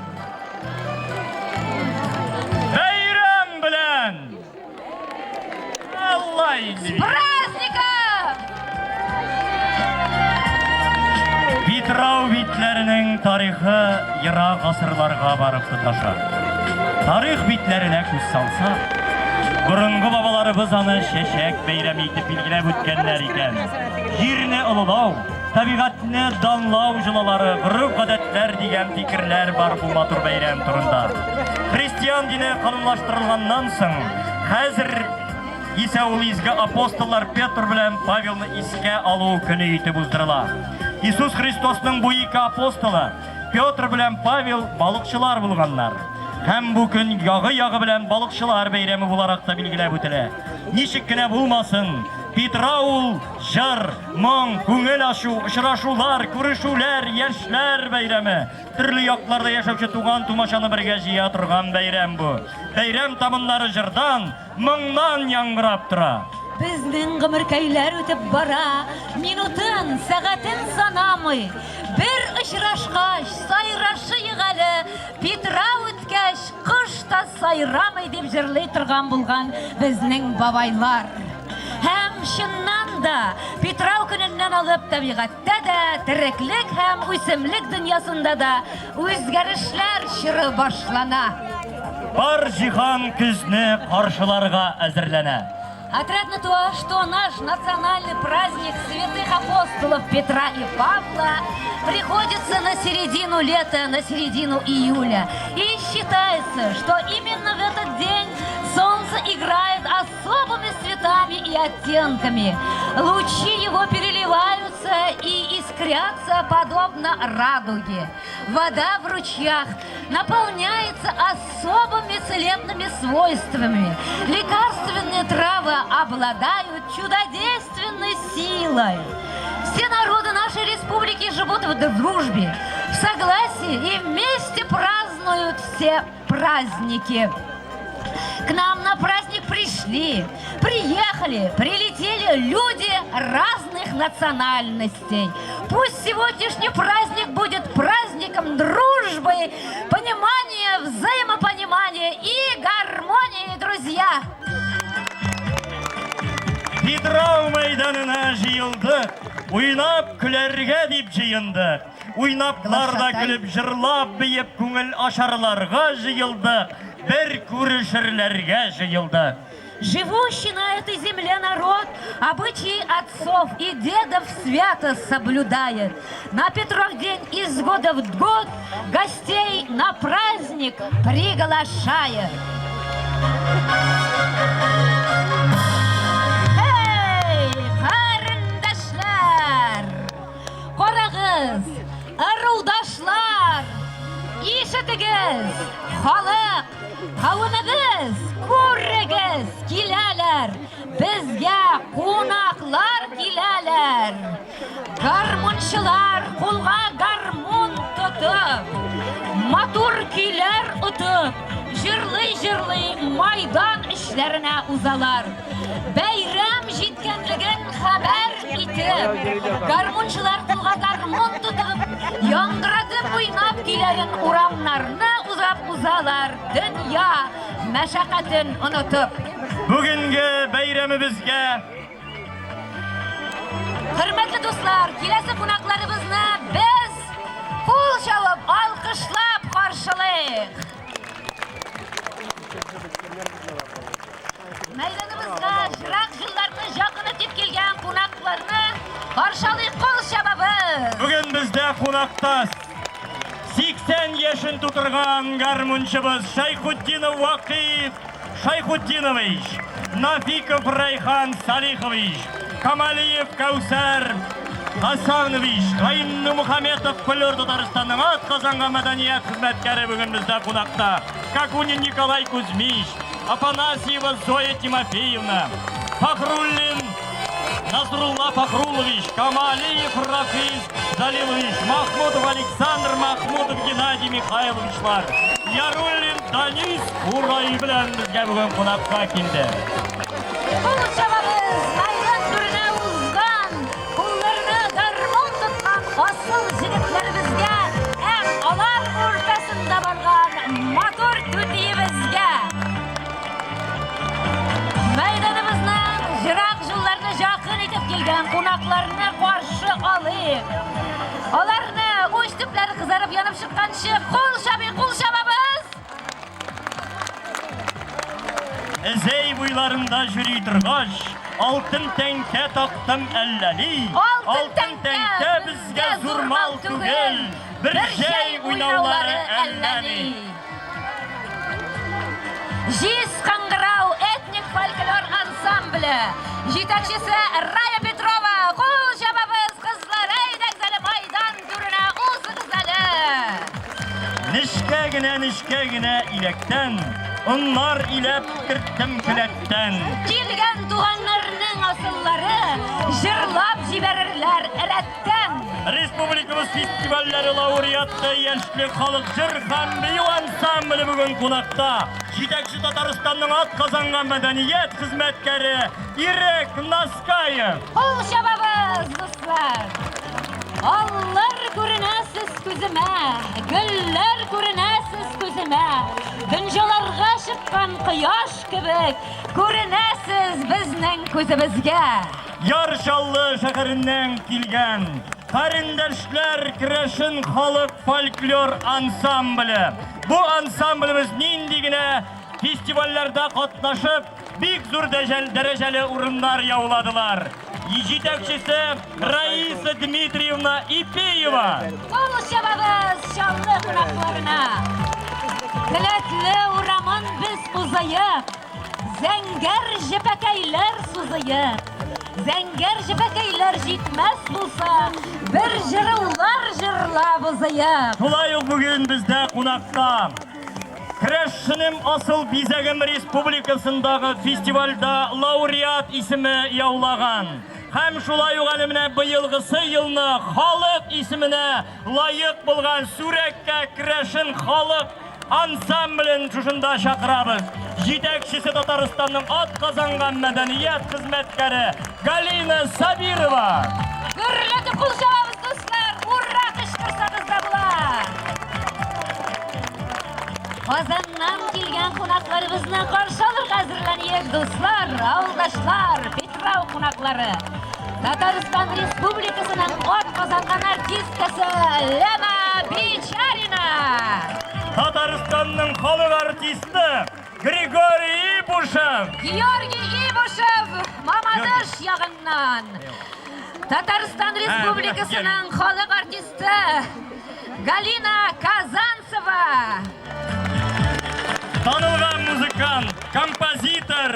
Бәйрәм белән! Алла С праздником! Питрау битләренең тарихы ерак гасырларга барып тоташа. Тарих битләренә күз салсак, борынгы бабаларыбыз аны чәчәк бәйрәме итеп билгеләп үткәннәр икән. Җирне олылау, табигатьне данлау җолалары, гореф-гадәтләр дигән фикерләр бар бу матур бәйрәм турында. Христиан дине канунлаштырылганнан соң, хәзер исә ул изге апостоллар Петр белән Павелны искә алу көне итеп уздырыла. Иисус Христосның бу ике апостолы Петр белән Павел балыкчылар булганнар. Һәм бу көн ягы-ягы белән балыкчылар бәйрәме буларак та билгеләп үтелә. Ничек кенә булмасын, Питрау ул җыр, моң, күңел ачу, очрашулар, күрешүләр, яшьләр бәйрәме. Төрле якларда яшәүче туган-тумачаны бергә җыя торган бәйрәм бу. Бәйрәм табыннары җырдан, моңнан яңгырап тора. Безнең гомеркәйләр үтеп бара, Минутын, сәгатен санамый. Бер очрашкач, сайрашыйк әле, Питрау үткәч, кош та сайрамый, дип җырлый торган булган безнең бабайлар. Һәм чыннан да, Питрау көненнән алып табигатьтә дә, тереклек һәм үсемлек дөньясында да үзгәрешләр чоры башлана. Бар җиһан көзне каршыларга әзерләнә. Отрадно то, что наш национальный праздник святых апостолов Петра и Павла приходится на середину лета, на середину июля. И считается, что именно в этот день солнце играет особыми цветами и оттенками. Лучи его переливаются и искрятся подобно радуге. Вода в ручьях наполняется особыми целебными свойствами. Лекарственные травы обладают чудодейственной силой. Все народы нашей республики живут в дружбе, в согласии и вместе празднуют все праздники. К нам на праздник пришли, приехали, прилетели люди разных национальностей. Пусть сегодняшний праздник будет праздником дружбы, понимания, взаимопонимания и гармонии, друзья! Питрау мәйданына җыелдык, уйнап көләргә дип җыендык. Уйнаплар да көлеп, җырлап, биеп күңел ачарларга җыелдык, бер күрешерләргә җыелдык. Живущий на этой земле народ обычаи отцов и дедов свято соблюдает. На Петров день из года в год гостей на праздник приглашает. Эй, карендәшләр! Карагыз, ырулдашлар! Ишетегез, халык, кавемебез, күрегез, киләләр, безгә кунаклар киләләр. Гармунчылар кулга гармун тотып, матур көйләр отып, җырлый-җырлый майдан эчләренә узалар. Бәйрәм җиткәнлеген хәбәр итеп, гармунчылар кулга гармун тотып, яңгыратып уйнап көйләрен урамнарны узап узалар, дөнья мәшәкатен онытып. Бүгенге бәйрәмебезгә Хөрмәтле дуслар, киләсе кунакларыбызны без кул чабып, алкышлап каршылыйк. Мәйданыбызга җырак җылларны якын итеп килгән кунакларны каршы алыйк, кул чабабыз. Бүген бездә кунакта 80 яшен тутырган гармунчыбыз Шәйхутдинов Вакыйф Шәйхутдинович, Нафиков Рәйхан Салихович, Камалиев Кәүсәр Хасанович, Гайнмухаметов Флёр Татарстанның атказанган мәдәният хезмәткәре бүген бездә кунакта. Какунин Николай Кузьмич, Афанасьева Зоя Тимофеевна, Фахруллин Насрулла Фахрулович, Камалиев Рафиз Залилович, Махмудов Александр, Махмудов Геннадий Михайловичлар, Яруллин Данис Курай белән безгә бүген кунакка килде. Кул чабабыз мәйдан түренә узган, кулларына гармун тоткан асыл җегетләребезгә һәм алар уртасында барган матур түтиебезгә. Мәйданыбызның ерак юлларны якын итеп килгән кунакларны каршы алыйк. Аларны уч төпләре кызарып янып чыкканчы кул чабыйк, кул чабабыз! Зәй буйларында йөри торгач, алтын тәңкә таптым әлләни. Алтын тәңкә безгә зур мал түгел, бер җәй уйнаулары әлләни. Җиз кыңгырау этник фольклор ансамбле җитәкчесе Рая Петрова. Кул чабабыз, кызлар, әйдәгез әле майдан түренә узыгыз әле. Нечкә генә, нечкә генә иләктән, оннар иләп керттем келәттән. Килгән туганнарның асыллары җырлап җибәрерләр рәттән. Республикабыз фестивальләре лауреаты Яшьлек халык җыр һәм бию ансамбле бүген кунакта. Җитәкче Татарстанның атказанган мәдәният хезмәткәре Ирек Наскаев. Кул чабабыз, дуслар! Аллар күренәсез күземә, гөлләр күренәсез күземә. Дөньяларга чыккан кояш кебек күренәсез безнең күзебезгә. Яр Чаллы шәһәреннән килгән Карендәшләр керәшен халык фольклор ансамбле. Бу ансамблебез нинди генә фестивальләрдә катнашып, бик зур дәрәҗәле урыннар яуладылар. Җитәкчесе Раиса Дмитриевна Ипеева. Кул чабабыз Чаллы кунакларына. Келәтле урамын без узаек, Зәңгәр җепәкәйләр сузыек. Зәңгәр җепәкәйләр җитмәс булса, бер җырулар җырлап узыек. Шулай ук бүген бездә кунакта Керәшенем асыл бизәгем республикасындагы фестивальдә лауреат исеме яулаган һәм шулай ук әле менә быелгысы елны халык исеменә лаек булган Сүрәккә керәшен халык ансамблен шушында чакырабыз. Җитәкчесе Татарстанның атказанган мәдәният хезмәткәре Галина Сабирова. Гөрләтеп кул чабабыз, дуслар! Ура кычкырсагыз да була! Казаннан килгән кунакларыбызны каршы алырга әзерләниек, дуслар, авылдашлар, Питрау кунаклары. Татарстан Республикасының атказанган артисткасы Лена Бичарина. Татарстанның халык артисты Григорий Ибушев. Георгий Ибушев Мамадыш ягыннан. Татарстан Республикасының халык артисты Галина Казанцева. Танылган музыкант, композитор,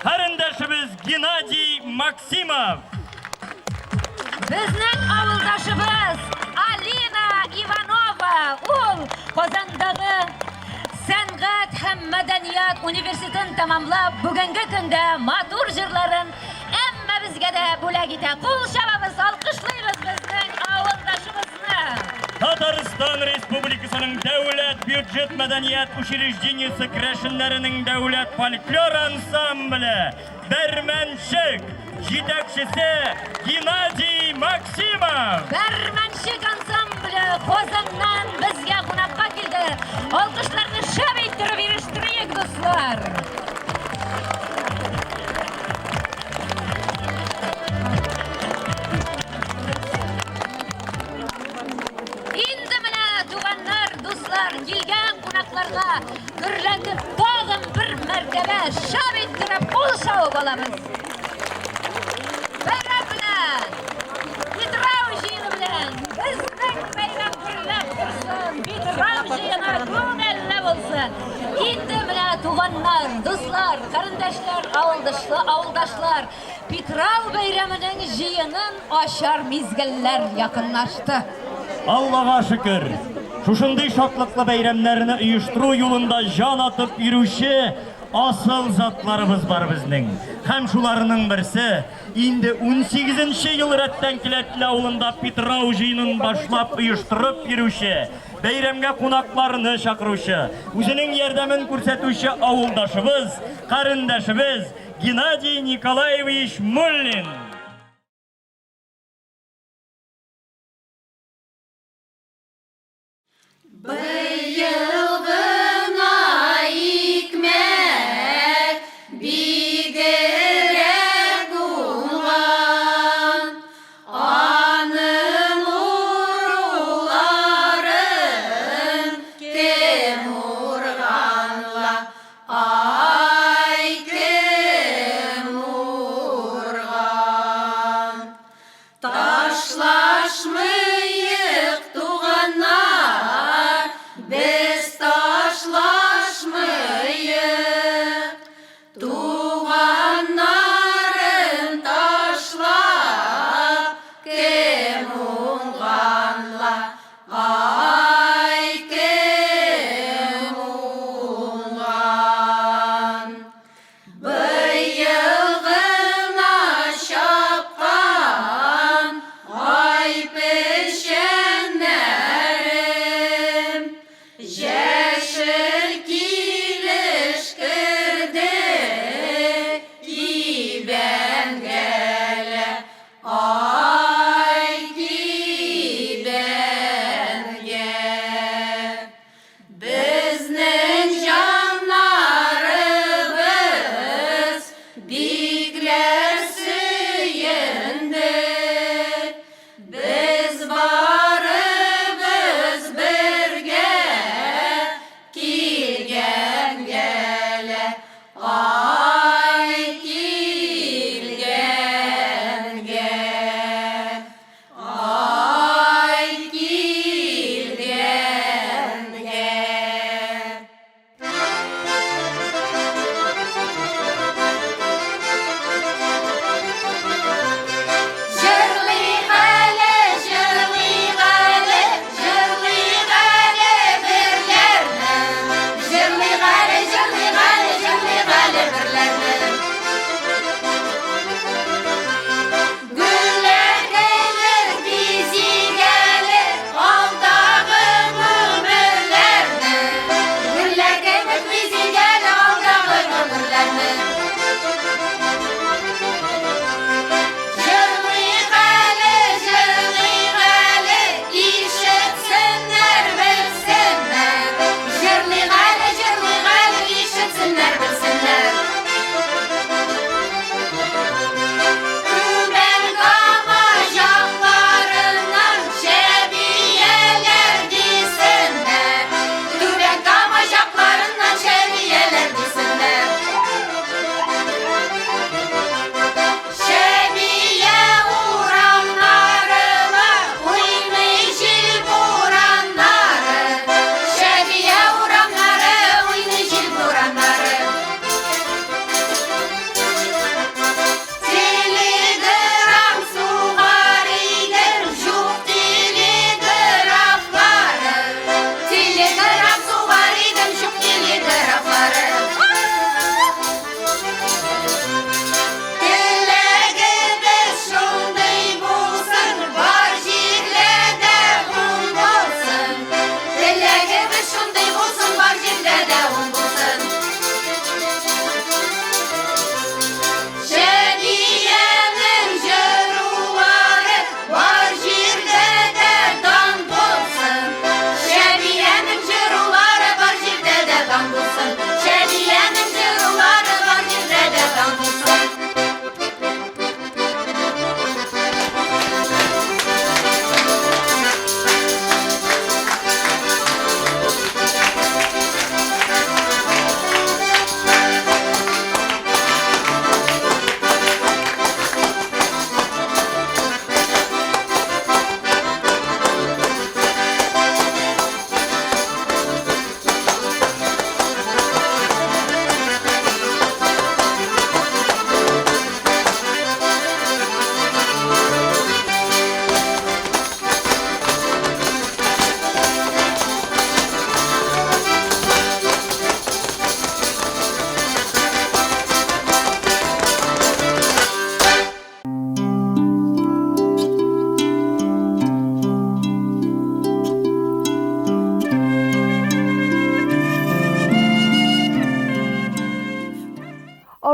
карендәшебез Геннадий Максимов. Безнең авылдашыбыз Алина Иванова, ул Казандагы сәнгать һәм мәдәният университетын тәмамлап, бүгенге көндә матур җырларын әммәбезгә дә бүләк итә. Кул чабабыз, алкышлыйбыз безнең авылдашыбызны. Татарстан Республикасының дәүләт бюджет мәдәният учреждениесе керәшеннәренең дәүләт фольклор ансамбле Бәрмәнчек, җитәкчесе Геннадий Максимов. Бәрмәнчек ансамбле Казаннан безгә кунакка килде. Алкышларны шәп иттереп ирештерик, дуслар. хуҗаларга гөрләтеп тагын бер мәртәбә шап иттереп кул чабып алабыз. Бәйрәм белән! Питрау җыены белән! Безнең бәйрәм гөрләп торсын! Питрау җыены күңелле булсын! Инде менә туганнар, дуслар, карендәшләр, авылдышлы, авылдашлар, Питрау бәйрәменең җыенын ачар мизгелләр якынлашты. Аллага шөкер, шушындый шатлыклы бәйрәмнәрне оештыру юлында җан атып йөрүче асыл затларыбыз бар безнең. Һәм шуларның берсе, инде унсигезенче ел рәттән Келәтле авылында Питрау җыенын башлап оештырып йөрүче, бәйрәмгә кунакларны чакыручы, үзенең ярдәмен күрсәтүче авылдашыбыз, карендәшебез Геннадий Николаевич Муллин! Быел гына икмәк бигрәк уңган, Аның уруларын кем урган ла, ай, кем урган? Ташлашмыйк, туганнар, без.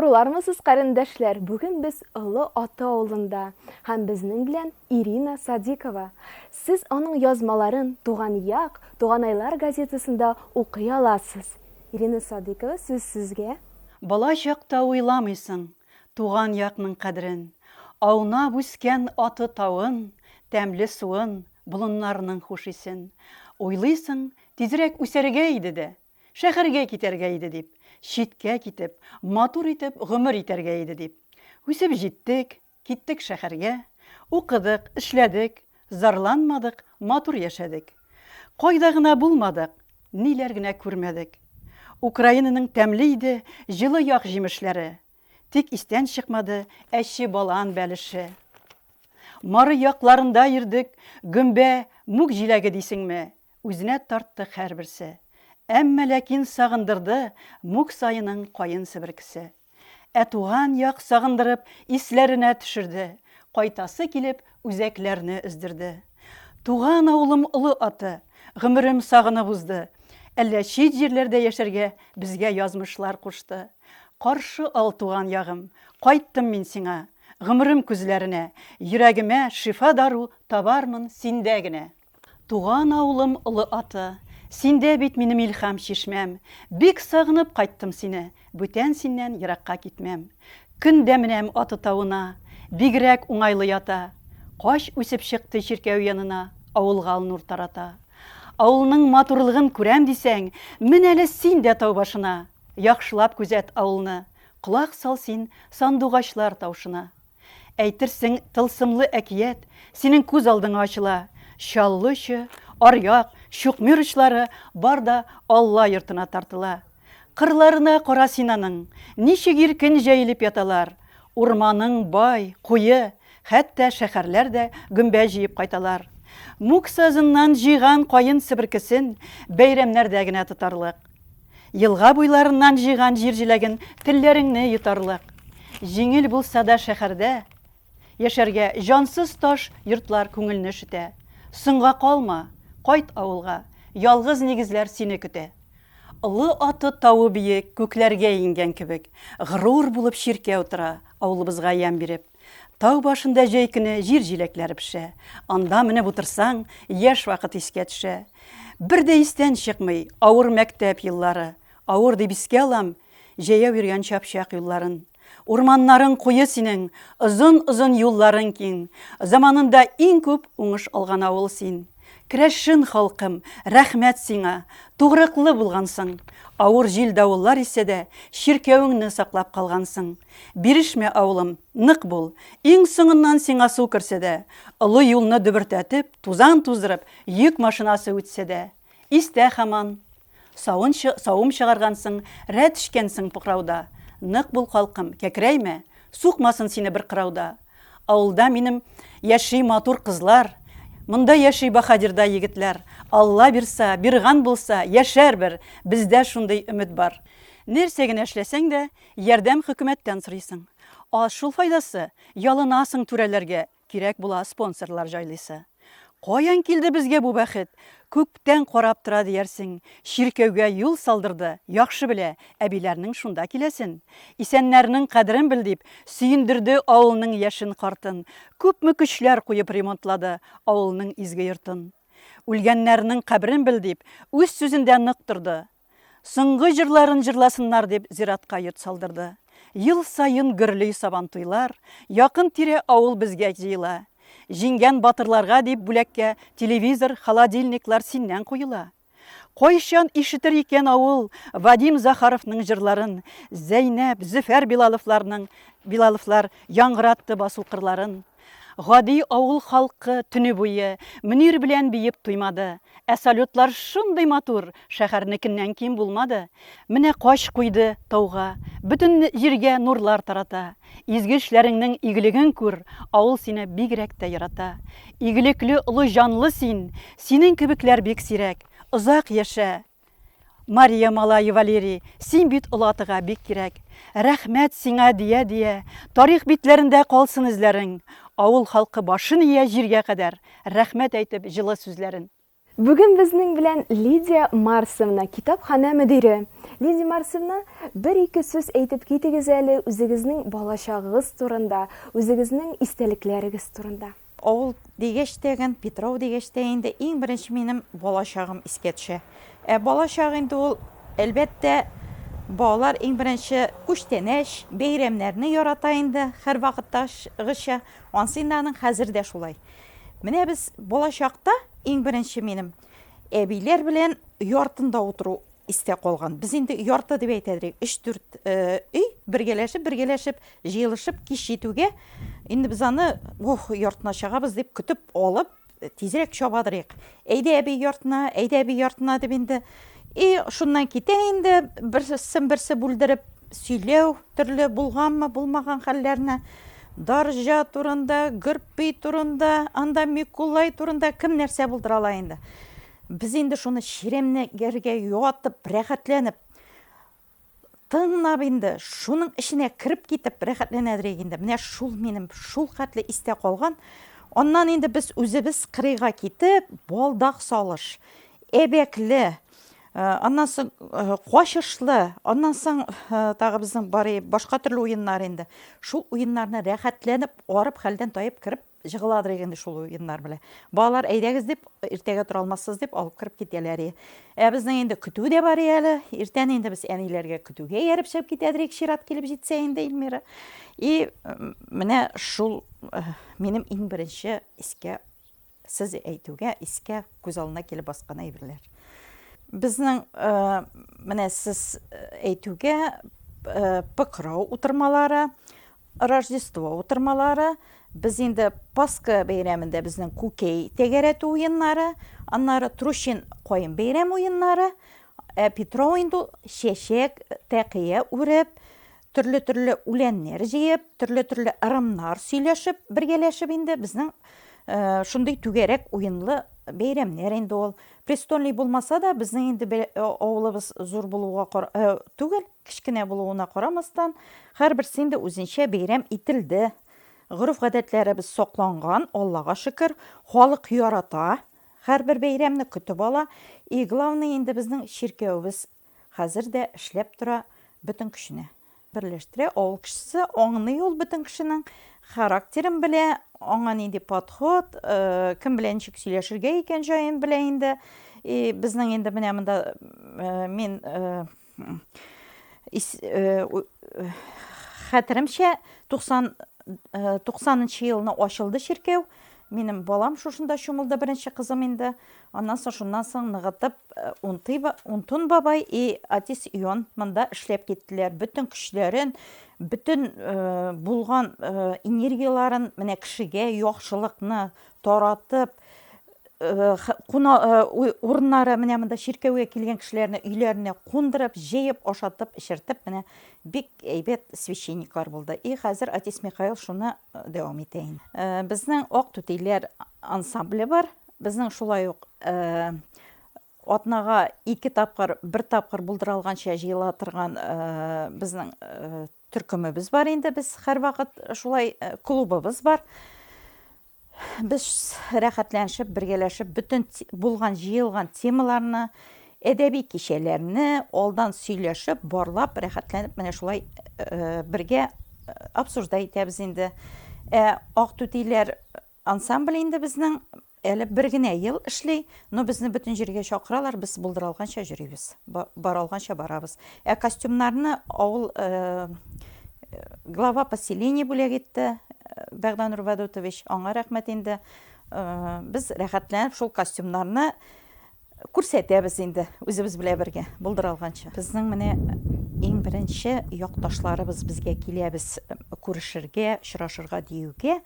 Авырулармысыз, карендәшләр? Бүген без Олы Аты авылында һәм безнең белән Ирина Садикова. Сез аның язмаларын Туган як, Туганайлар газетасында укый аласыз. Ирина Садыкова, сүз сезгә. Бала чакта уйламыйсың туган якның кадерен, Аунап үскән Аты тавын, тәмле суын, болыннарның хуш исен. Уйлыйсың, тизрәк үсәргә иде дә, Шәһәргә китәргә иде дип, читкә китеп, матур итеп гомер итәргә иде дип. Үсеп җиттек, киттек шәһәргә, укыдык, эшләдек, зарланмадык, матур яшәдек. Кайда гына булмадык, ниләр генә күрмәдек. Украинаның тәмле иде җылы як җимешләре. Тик истән чыкмады әче балан бәлеше. Мары якларында йөрдек, гөмбә, мүк җиләге дисеңме, Үзенә тартты һәрберсе. Әмма ләкин сагындырды Мүк саеның каен себеркесе. Ә туган як сагындырып Исләренә төшерде, Кайтасы килеп үзәкләрне өздерде. Туган авылым Олы Аты, Гомерем сагынып узды. Әллә чит җирләрдә яшәргә Безгә язмышлар кушты. Каршы ал, туган ягым, Кайттым мин сиңа, Гомерем күзләренә, Йөрәгемә шифа-дару Табармын синдә генә. Туган авылым Олы Аты, Синдә бит минем илһам чишмәм. Бик сагынып кайттым сине, Бүтән синнән еракка китмәм. Көн дә менәм Аты тавына, Бигрәк уңайлы ята. Кач үсеп чыкты чиркәү янына, Авылга ул нур тарата. Авылның матурлыгын күрәм дисәң, Мен әле син дә тау башына. Яхшылап күзәт авылны, Колак сал син сандугачлар тавышына. Әйтерсең, тылсымлы әкият синең күз алдыңа ачыла. Чаллы очы, Аръяк, Чукмир очлары бар да Алла йортына тартыла. Кырларына кара син аның, ничек иркен җәелеп яталар. Урманың бай, куе, хәтта шәһәрләр дә гөмбә җыеп кайталар. Мүк сазыннан җыйган каен себеркесен бәйрәмнәрдә генә тотарлык. Елга буйларыннан җыйган җир җиләген телләреңне йотарлык. Җиңел булса да шәһәрдә яшәргә, җансыз таш йортлар күңелне өшетә. Соңга калма, кайт авылга, ялгыз нигезләр сине көтә. Олы Аты тавы биек күкләргә иңгән кебек, горур булып чиркәү тора, авылыбызга ямь биреп. Тау башында җәй көне җир җиләкләре пешә. Анда менеп утырсаң, яшь вакыт искә төшә. Бер дә истән чыкмый авыр мәктәп еллары. Авыр дип искә алам җәяү йөргән чапчак юлларын. Урманнарың куе синең, озын-озын юлларың киң. Заманында иң күп уңыш алган авыл син. Керәшен халкым, рәхмәт сиңа, тугрыклы булгансың. Авыр җил-давыллар исә дә, чиркәвеңне саклап калгансың. Бирешмә, авылым, нык бул. Иң соңыннан сиңа су керсә дә, олы юлны дөбертәтеп, тузан туздырып, йөк машинасы үтсә дә. Истә һаман. Савын, савым чыгаргансың, рәт эчкәнсең Пыкрауда. Нык бул, халкым, кәкрәймә, сукмасын сине бер кырау да. Авылда минем яши матур кызлар, Монда яши баһадирдай егетләр. Алла бирса, бирган булса, яшәрбер, Бездә шундый өмет бар. Нәрсә генә эшләсәң дә, ярдәм хөкүмәттән сорыйсың. Аз шул файдасы, ялынасың түрәләргә, Кирәк була спонсорлар җайлыйсы. Каян килде безгә бу бәхет? Күктән карап тора диярсең. Чиркәүгә юл салдырды, яхшы белә, әбиләрнең шунда киләсен. Исәннәрнең кадерен бел дип, сөендерде авылның яшен-картын. Күпме көчләр куеп ремонтлады авылның изге йортын. Үлгәннәрнең каберен бел дип, үз сүзендә нык торды. Соңгы җырларын җырласыннар дип зиратка йорт салдырды. Ел саен гөрли сабантуйлар, якын-тирә авыл безгә җыела. Җиңгән батырларга дип бүләккә телевизор, холодильниклар синнән куела. Кайчан ишетер икән авыл Вадим Захаровның җырларын, Зәйнәп, Зөфәр Билаловларның, Билаловлар яңгыратты басу кырларын. Гади авыл халкы төне буе Мөнир белән биеп туймады. Ә салютлар шундый матур, шәһәрнекеннән ким булмады. Менә кач куйды тауга, бөтен җиргә нурлар тарата. Изге эшләреңнең игелеген күр, авыл сине бигрәк тә ярата. Игелекле, олы җанлы син, синең кебекләр бик сирәк. Озак яшә! Мария малае Валерий, син бит олы атыга бик кирәк. Рәхмәт сиңа дия-дия, тарих битләрендә калсын эзләрең. Авыл халкы башын ия җиргә кадәр, рәхмәт әйтеп җылы сүзләрен. Бүген безнең белән Лидия Марсовна, китапханә мөдире. Лидия Марсовна, бер-ике сүз әйтеп китегез әле үзегезнең балачагыгыз турында, үзегезнең истәлекләрегез турында. Авыл дигәч тә ген, Питрау дигәч тә инде иң беренче минем балачагым искә төшә. Ә балачак инде ул, әлбәттә, балалар иң беренче күчтәнәч, бәйрәмнәрне ярата инде, һәрвакыттагыча. Ансы инде аның хәзер дә шулай. Менә без балачакта иң беренче минем әбиләр белән яртында утыру истә калган. Без инде ярты дип әйтә идек. Өч-дүрт э, өй бергәләшеп, бергәләшеп, җыелышып кич җитүгә инде без аны ох, яртына чыгабыз дип көтеп алып, тизрәк чабадырыйк. Әйдә әби яртына, әйдә әби яртына дип инде. И шуннан китә инде берсен берсе бүлдереп сөйләү төрле булганмы, булмаган хәлләрне. Дарҗа турында, Гөрпи турында, анда Микулай турында кем нәрсә булдыра ала инде. Без инде шуны чирәмнәргә ятып, рәхәтләнеп, тыңлап инде, шуның эченә кереп китеп рәхәтләнәдер инде. Менә шул минем шул хәтле истә калган. Аннан инде без үзебез кырыйга китеп, балдак салыш, әбәкле, Аннан соң качышлы, аннан соң тагы безнең бар башка төрле уеннар инде. Шул уеннарны рәхәтләнеп, арып, хәлдән таеп кереп җыгыладыр инде шул уеннар белән. Балалар әйдәгез дип, иртәгә тора алмассыз дип алып кереп китәләр. Ә безнең инде көтү дә бар әле. Иртән инде без әниләргә көтүгә ияреп чыгып китәдер, чират килеп җитсә инде Эльмира. И менә шул минем иң беренче искә Сез әйтүгә искә күз алдына килеп баскан әйберләр. Безнең менә сез әйтүгә Пыкрау утырмалары, Рождество утырмалары, без инде Пасха бәйрәмендә безнең күкәй тәгәрәтү уеннары, аннары Трущин каен бәйрәм уеннары, ә Петрау инде ул чәчәк, тәкыя үреп, Төрле-төрле үләннәр җыеп, төрле-төрле ырымнар сөйләшеп, бергәләшеп инде безнең шундый түгәрәк уенлы бәйрәмнәр инде ул. Престольный булмаса да, безнең инде авылыбыз зур булуга түгел, кечкенә булуына карамастан, һәрберсе инде үзенчә бәйрәм ителде. Гореф-гадәтләребез сакланган, Аллага шөкер, халык ярата, һәрбер бәйрәмне көтеп ала. И главное инде безнең чиркәвебез Хәзер дә эшләп тора бөтен көченә. Берләштерә, авыл кешесе аңлый ул бөтен кешенең характерын белә, аңа нинди подход, кем белән ничек сөйләшергә икән җаен белә инде. И безнең инде менә монда мин хәтеремчә 90 90 елны ачылды чиркәү. Минем балам шушында чумылды, беренче кызым инде. Аннан соң шуннан соң ныгытып Унтый, Унтун бабай и отец Ион монда эшләп киттеләр. Бөтен көчләрен, бөтен булган энергияләрен менә кешегә яхшылыкны таратып, куна урыннары менә монда чиркәүгә килгән кешеләрне өйләренә кундырып, җыеп, ашатып, эчертеп, менә бик әйбәт священниклар булды. И хәзер отец Михаил шуны дәвам итә инде. Безнең Ак түтиләр ансамбле бар. Безнең шулай ук атнага ике тапкыр, бер тапкыр булдыра алганча җыела торган безнең төркемебез бар инде. Без һәрвакыт шулай клубыбыз бар. Без рәхәтләнешеп, бергәләшеп, бөтен булган җыелган темаларны, әдәби кичәләрне алдан сөйләшеп, барлап, рәхәтләнеп менә шулай бергә обсуждать итәбез инде. Ә Ак түтиләр ансамбле инде безнең әле бер генә ел эшли, но безне бөтен җиргә чакыралар, без булдыра алганча йөрибез, бара алганча барабыз. Ә костюмнарны авыл глава поселения бүләк итте, Бәгъданур Вәдүтович, аңа рәхмәт инде. Без рәхәтләнеп шул костюмнарны күрсәтәбез инде үзебез белән бергә, булдыра алганча. Безнең менә иң беренче якташларыбыз безгә киләбез күрешергә, очрашырга диюгә,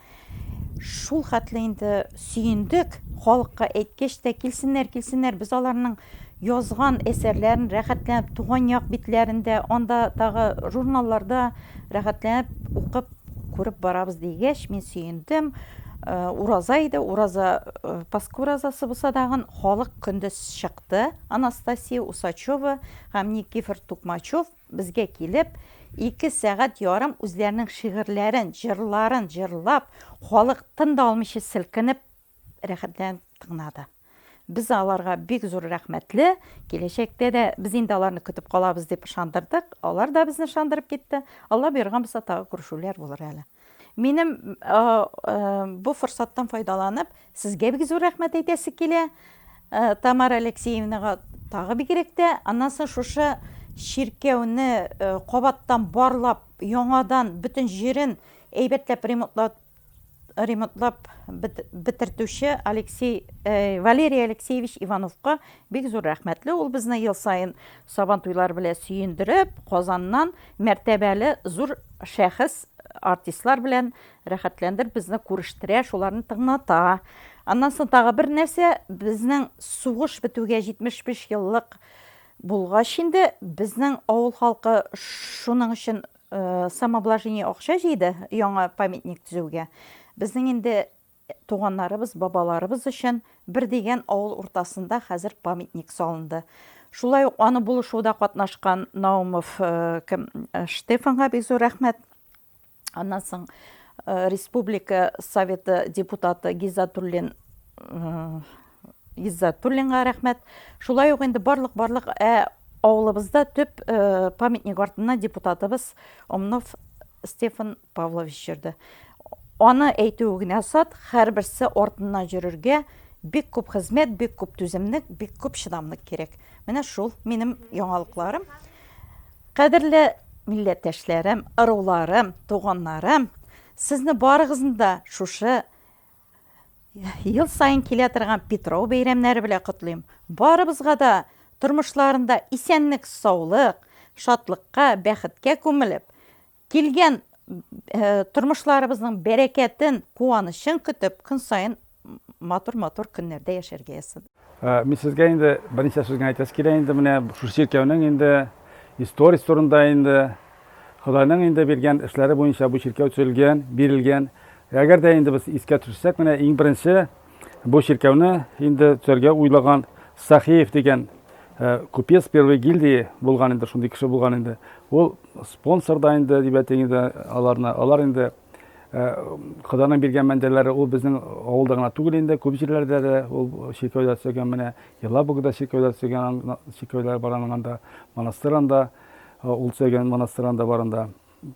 шул хәтле инде сөендек, халыкка әйткәч тә, килсеннәр, килсеннәр, без аларның язган әсәрләрен рәхәтләнеп туган як битләрендә, анда тагы журналларда рәхәтләнеп укып, күреп барабыз дигәч, мин сөендем. Ураза иде, ураза, Пасха уразасы булса дагын, халык көндез чыкты. Анастасия Усачева һәм Никифор Тукмачев безгә килеп, 2 сәгать ярым үзләренең шигырьләрен, җырларын җырлап, халык тын да алмыйча селкенеп, рәхәтләнеп тыңлады. Без аларга бик зур рәхмәтле. Киләчәктә дә без инде аларны көтеп калабыз дип ышандырдык. Алар да безне ышандырып китте. Алла боерган булса, тагы күрешүләр булыр әле. Минем бу форсаттан файдаланып, сезгә бик зур рәхмәт әйтәсе килә. Тамара Алексеевнага тагы бигрәк тә. Аннан соң шушы чиркәүне кабаттан барлап, яңадан бөтен җирен әйбәтләп ремонтлап ремонтлап бетертүче Алексей, Валерий Алексеевич Ивановка бик зур рәхмәтле. Ул безне ел саен Сабан туйлары белән сөендереп, Казаннан мәртәбәле зур шәхес, артистлар белән рәхәтләндереп безне күрештерә, шуларны тыңлата. Аннан соң тагы бер нәрсә, безнең сугыш бетүгә 75 еллык булгач инде, безнең авыл халкы шуның өчен самообложение акча җыйды яңа памятник төзүгә. Безнең инде туганнарыбыз, бабаларыбыз өчен бер дигән авыл уртасында хәзер памятник салынды. Шулай ук аны булышуда катнашкан Наумов кем Штефанга бик зур рәхмәт. Аннан соң Республика Советы депутаты Гизатуллин Гиззатуллинга рәхмәт. Шулай ук инде барлык-барлык ә авылыбызда төп памятник артыннан депутатыбыз Омнов Стефан Павлович йөрде. Аны әйтүе генә сат, һәрберсе артыннан йөрергә бик күп хезмәт, бик күп түземлек, бик күп чыдамлык кирәк. Менә шул минем яңалыкларым. Кадерле милләттәшләрем, ыруларым, туганнарым, сезне барыгызны да шушы Ел саен килә торган Петров бәйрәмнәре белән котлыйм. Барыбызга да тормышларында исәнлек, саулык, шатлыкка, бәхеткә күмелеп, килгән э, тормышларыбызның бәрәкәтен, куанычын көтеп, көн саен матур-матур көннәрдә яшәргә язсын. Э, мин сезгә инде берничә сүз генә әйтәсе килә инде менә шушы чиркәүнең инде историясе турында инде Ходайның инде биргән эшләре буенча бу чиркәү төзелгән, бирелгән. Әгәр дә инде без искә төшерсәк, менә иң беренче бу чиркәүне инде төзергә уйлаган Сахиев дигән э, купец первой гильдии булган инде, шундый кеше булган инде. Ул спонсор да инде дип әйтик инде аларны. Алар инде э, Ходаның биргән мәндәләре ул безнең авылда гына түгел инде, күп җирләрдә дә ул чиркәүләр төзегән менә Елабугада чиркәүләр төзегән, чиркәүләр бар аның анда, монастырь анда. Ул төзегән монастырь анда бар анда,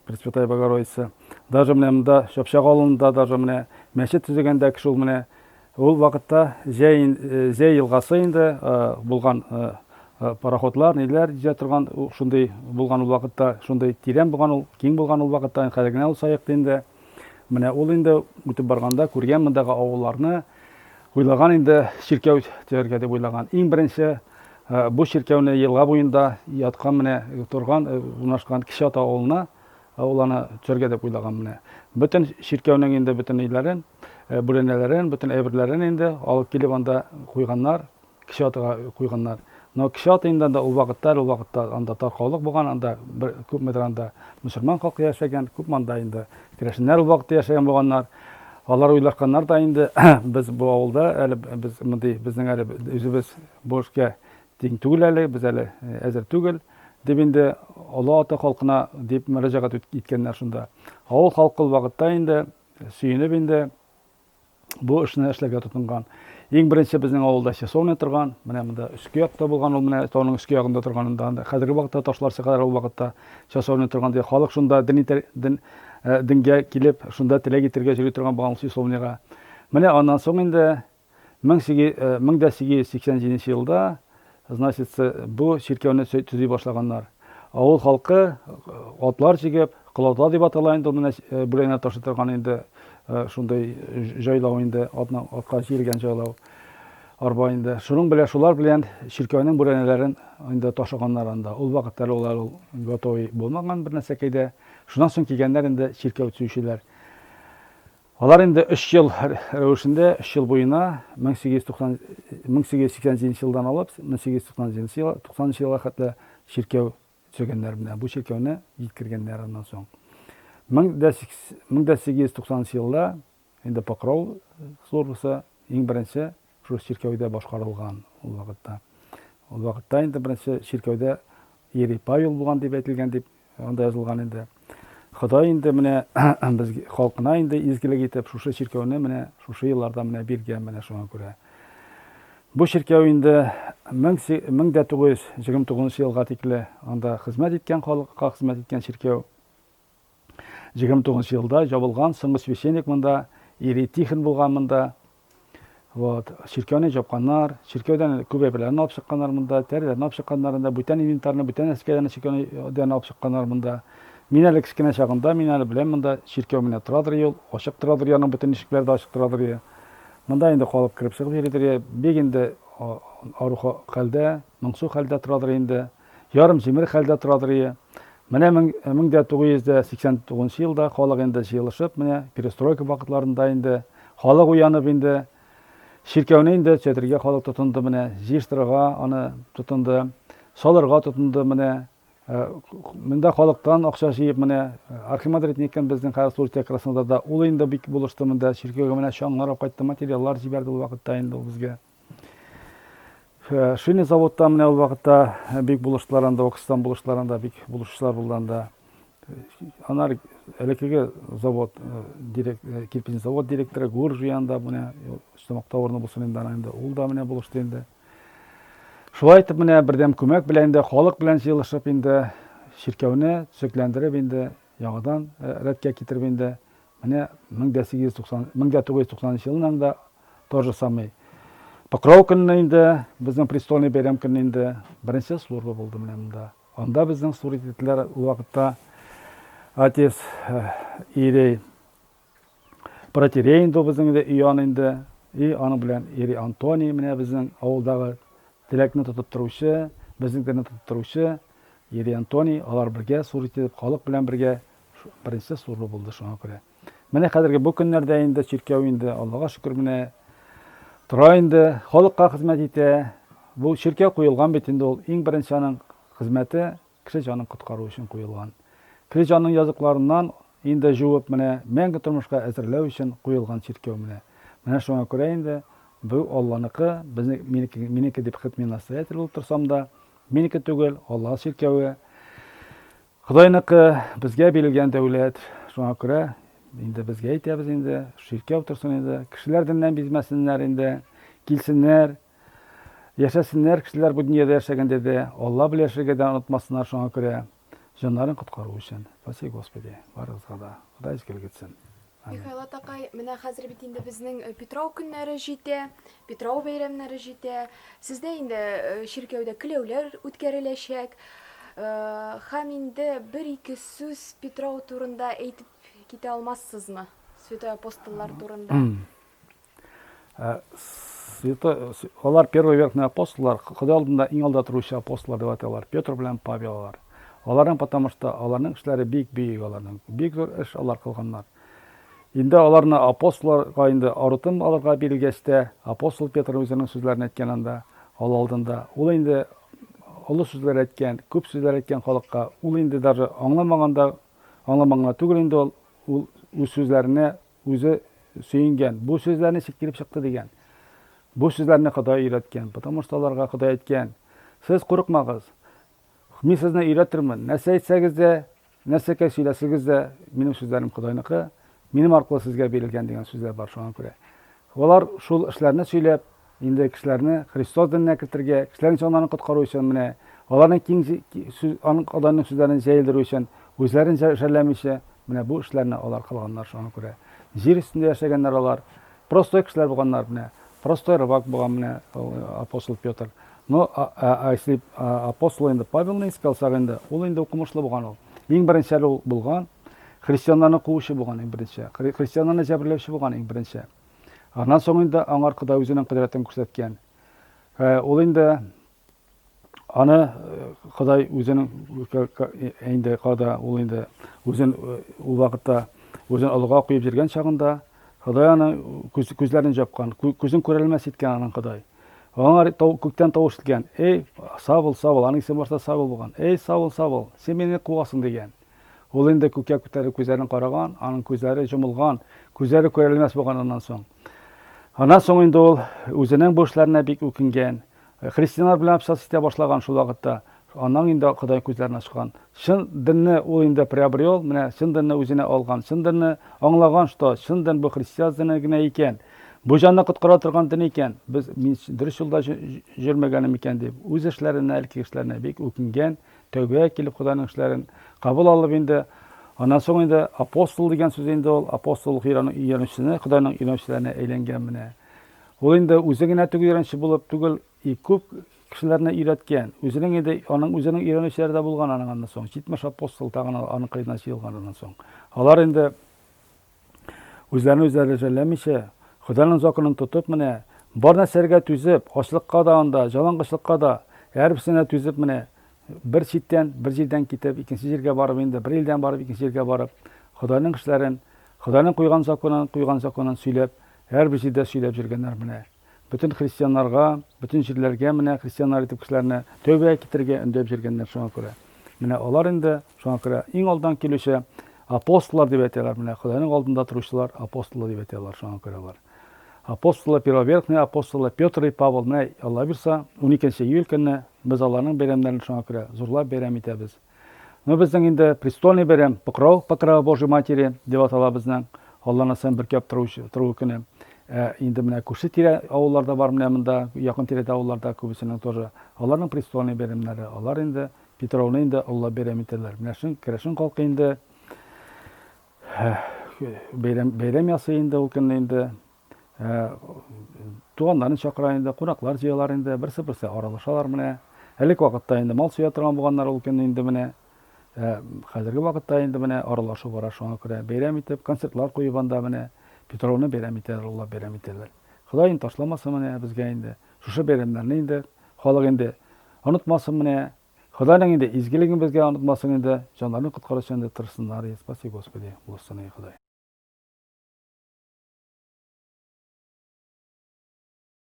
Пресвятая Богородица. Даже менә монда Чапчак авылында даже менә мәчет төзегән дә кеше ул менә. Ул вакытта Зәй, Зәй елгасы инде булган пароходлар, ниләр йөзә торган шундый булган ул вакытта, шундый тирән булган ул, киң булган ул вакытта, хәзер генә ул саекты инде. Менә ул инде үтеп барганда күргән мондагы авылларны, уйлаган инде чиркәү төзергә дип уйлаган. Иң беренче бу чиркәүне елга буенда яткан менә торган, урнашкан Кече Ата авылына ул аны төзергә дип уйлаган менә. Бөтен чиркәүнең инде бөтен өйләрен, бүрәнәләрен, бөтен әйберләрен инде алып килеп анда куйганнар. Кече Атыга куйганнар. Но Кече Аты инде анда ул вакытта, әле ул вакытта анда таркаулык булган, анда бер күпмедер анда мөселман халкы яшәгән, күпме анда инде керәшеннәр ул вакытта яшәгән булганнар. Алар уйлашканнар да инде, без бу авылда әле без мондый, безнең әле үзебез бу эшкә тиң түгел әле, без әле әзер түгел, дип инде Олы Аты халкына дип мөрәҗәгать иткәннәр шунда. Авыл халкы ул вакытта инде сөенеп инде бу эшне эшләргә тотынган. Иң беренче безнең авылда часовня торган, менә монда өске якта булган ул, менә тауның өске ягында торган анда, анда хәзерге вакытта ташлар чыгалар, ул вакытта часовня торган ди. Халык шунда дини дин, э, дингә килеп, шунда теләк итәргә йөри торган булган ул часовняга. Менә аннан соң инде 1887 елда, значит, бу чиркәүне төзи башлаганнар. Авыл халкы атлар җигеп, колата дип атала инде ул менә бүрәнә ташый торган инде шундый җайлау инде, атна атка җигелгән җайлау арба инде. Шуның белән шулар белән чиркәүнең бүрәнәләрен инде ташыганнар анда. Ул вакытта әле алар ул готовый булмаган бер нәрсәкәй дә. Шуннан соң килгәннәр инде чиркәү төзүчеләр. Алар инде өч ел рәвешендә, өч ел буена, 1890, 1887 елдан алып, 1890 ел, 90 елга хәтле чиркәү төзегәннәр менә. Бу чиркәүне җиткергәннәр аннан соң. 1890 елда инде Покров службасы иң беренче шул чиркәүдә башкарылган ул вакытта. Ул вакытта инде беренче чиркәүдә Иерей Павел булган дип әйтелгән дип Анда язылган инде. Ходай инде менә без халкына инде изгелек итеп шушы чиркәүне менә шушы елларда менә биргән менә шуңа күрә. Бу чиркәү инде 1929 елга тикле анда хезмәт иткән, халыкка хезмәт иткән чиркәү. 29 елда җабылган, соңгы священник монда Ири Тихон булган монда. Вот, чиркәүне жапканнар, чиркәүдән күп әйберләрне алып чыкканнар монда, тәреләрне алып чыкканнар инде, бүтән инвентарьны, бүтән нәрсәләрне чиркәүдән алып чыкканнар монда. Мин әле кечкенә чагында, мин әле беләм монда чиркәү менә торадыр ел, ачык торадыр, яның бөтен ишекләре дә ачык торадыр. Монда инде халык кереп чыгып йөридер, бик инде ару хәлдә, моңсу хәлдә торадыр инде. Ярым җимерек хәлдә торадыр. Менә 1989 елда халык инде җыелышып, менә перестройка вакытларында инде халык уянып инде чиркәүне инде төзәтергә халык тотынды менә, җыештырырга аны тотынды, салырга тотынды менә. Монда халыктан акча җыеп менә архимандрит Никон безнең хәзер служит Краснодарда, ул инде бик булышты монда, чиркәүгә менә чаңнар алып кайтты, материаллар җибәрде ул вакытта инде ул безгә. Шинный заводта менә ул вакытта бик булыштылар анда, Окстан булыштылар анда, бик булышучылар булды анда. Анар элеккеге завод, директ, кирпичный завод директоры Гуржи анда менә Чтамакта урыны булсын инде ана инде, ул да менә булышты инде. Шулай итеп менә бердәм күмәк белән инде халык белән җыелышып инде чиркәүне төзекләндереп инде яңадан рәткә китереп инде менә 1890 1990 елның да То же самый. Покрау көнне инде, безнең престольный бәйрәм көнне инде беренче служба булды менә монда. Анда безнең служить иттеләр ул вакытта отец иерей протоиерей инде ул безнең инде Иоанн инде, и аның белән иерей Антоний менә безнең авылдагы теләкне тотып торучы, безнең динне тотып торучы иерей Антоний, алар бергә служить итеп, халык белән бергә беренче служба булды шуңа күрә. Менә хәзерге бу көннәрдә инде чиркәү инде, Аллага шөкер, менә тора инде, халыкка хезмәт итә. Бу чиркәү куелган бит инде ул иң беренче аның хезмәте кеше җанын коткару өчен куелган. Кеше җанының языкларыннан инде җуып менә мәңге тормышка әзерләү өчен куелган чиркәү менә. Менә шуңа күрә инде бу Алланыкы, безне минеке, минеке дип хет мин настоятель булып торсам да, минеке түгел, Алла чиркәве. Ходайныкы, безгә бирелгән дәүләт, шуңа күрә инде безгә әйтәбез инде, чиркәү торсын инде, кешеләр деннән бизмәсеннәр инде, килсеннәр, яшәсеннәр кешеләр бу дөньяда яшәгәндә дә, Алла белән яшәргә дә онытмасыннар, шуңа күрә җаннарын коткару өчен. Спаси Господи, барыгызга да. Ходай изгелек итсен. Михаил атакай, менә хәзер бит инде безнең э, Питрау көннәре җитә, Питрау бәйрәмнәре җитә. Сездә инде э, чиркәүдә келәүләр үткәреләчәк. Э, һәм инде бер-ике сүз Питрау турында әйтеп китә алмассызмы? Святой апостоллар турында. Святой, алар первый верхний апостоллар, Ходай алдында иң алда торучы апостоллар дип аталар, Петр белән Павел алар. Аларның, потому что аларның эшләре бик бөек аларның. Бик зур эш алар кылганнар. Инде аларны апостолларга инде арытым алырга бирелгәч тә, апостол Петр үзенең сүзләрен әйткән анда, ал алдында. Ул инде олы сүзләр әйткән, күп сүзләр әйткән халыкка. Ул инде даже аңламаган да, аңламаган гына түгел инде ул, ул үз сүзләренә үзе сөенгән. Бу сүзләр ничек килеп чыкты дигән. Бу сүзләрне Ходай өйрәткән, потому что аларга Ходай әйткән, сез курыкмагыз, Мин сезне өйрәтермен. Нәрсә әйтсәгез дә, нәрсәкәй сөйләсәгез дә, минем сүзләрем Ходайныкы, минем аркылы сезгә бирелгән дигән сүзләр бар шуңа күрә. Алар шул эшләрне сөйләп, инде кешеләрне Христос диненә кертергә, кешеләрнең җаннарын коткару өчен менә аларның киң сүз, аның Ходайның сүзләрен җәелдерү өчен үзләрен жәлләмичә, менә бу эшләрне алар кылганнар шуңа күрә. Җир өстендә яшәгәннәр алар. Простой кешеләр булганнар менә. Простой рыбак булган менә апостол Петр. Ну, а если апостол инде Павелны искә алсак инде, ул инде укымышлы булган ул. Иң беренче әле ул булган, христианнарны куучы булган иң беренче, христианнарны җәберләүче булган иң беренче. Аннан соң инде аңар Ходай үзенең кодрәтен күрсәткән. Ул инде аны Ходай үзенең инде када ул инде үзен ул вакытта үзен олыга куеп йөргән чагында Ходай аны күзләрен жапкан, күзен күрәлмәс иткән аның Ходай. Аңа күктән тавыш ишеткән, Эй, Савл, Савл, аның исеме башта Савл булган. Эй, Савл, Савл, син мине куасың, дигән. Ул инде күккә күтәреп күзләрен караган, аның күзләре җомылган, күзләре күрәлмәс булган аннан соң. Аннан соң инде ул үзенең бу эшләренә бик үкенгән. Христианнар белән общаться итә башлаган шул вакытта. Аннан инде Ходай күзләрен ачкан. Чын динне ул инде приобрел, менә чын динне үзенә алган, чын динне аңлаган, что чын дин бу христиан дине генә икән. Бу җанны коткара торган дин икән, без мин дөрес юлда җөрмәгәнем икән дип, үз эшләренә, элекке эшләренә бик үкенгән, тәүбәгә килеп Ходайның эшләрен кабул алып инде, аннан соң инде апостол дигән сүз инде ул, апостоллык өйрәнүчесенә, Ходайның өйрәнүчеләренә әйләнгән менә. Ул инде үзе генә түгел өйрәнүче булып түгел, и күп кешеләрне өйрәткән. Үзенең инде аның үзенең өйрәнүчеләре дә булган аның аннан соң. 70 апостол тагын аның кырыеннан җыелган аннан соң. Алар инде Үзләрен үзләре жәлләмичә, Ходайның законын тотып менә, бар нәрсәләргә түзеп, ачлыкка да анда, жалаңгачлыкка да, һәрберсенә түзеп менә, бер читтән, бер җирдән китеп, икенче җиргә барып инде, бер илдән барып, икенче җиргә барып, Ходайның эшләрен, Ходайның куйган законын, куйган законын сөйләп, һәрбер җирдә сөйләп йөргәннәр менә. Бөтен христианнарга, бөтен җирләргә менә христианнар итеп кешеләрне тәүбәгә китерергә өндәп җөргәннәр шуңа күрә. Менә алар инде шуңа күрә иң алдан килүче апостоллар дип әйтәләр менә Ходайның алдында торучылар апостоллар дип әйтәләр шуңа күрә алар. Апостоллар, первоверхные апостоллар Петр и Павел менә Алла бирса 12 июль көнне без аларның бәйрәмнәрен шуңа күрә зурлап бәйрәм итәбез. Ну, безнең инде престольный бәйрәм, Покров, Покрова Божьей Матери дип атала безнең. Алла насыйм бөркәп торучы, тору көне. Ә инде менә күрше тирә авылларда бар менә монда, якын тирәдә авылларда күбесенең тоже. Аларның престольный бәйрәмнәре, алар инде Петровны инде Алла бәйрәм итәләр. Менә шул керәшен халкы инде бәйрәм бәйрәм ясый инде ул көнне инде. Туганнарын чакыра инде, кунаклар җыялар инде, берсе-берсе аралашалар менә. Элек вакытта инде мал суя торган булганнар ул көнне инде менә. Хәзерге вакытта инде менә аралашу бара, шуңа күрә бәйрәм итеп, концертлар куеп анда менә Петровны бәйрәм итәләр, уллап бәйрәм итәләр. Ходай инде ташламасын менә безгә инде. Шушы бәйрәмнәрне инде халык инде онытмасын менә. Ходайның инде изгелеген безгә онытмасын инде, җаннарын коткару өчен инде тырышсыннар. Спаси Господи, булышсын, Ходай.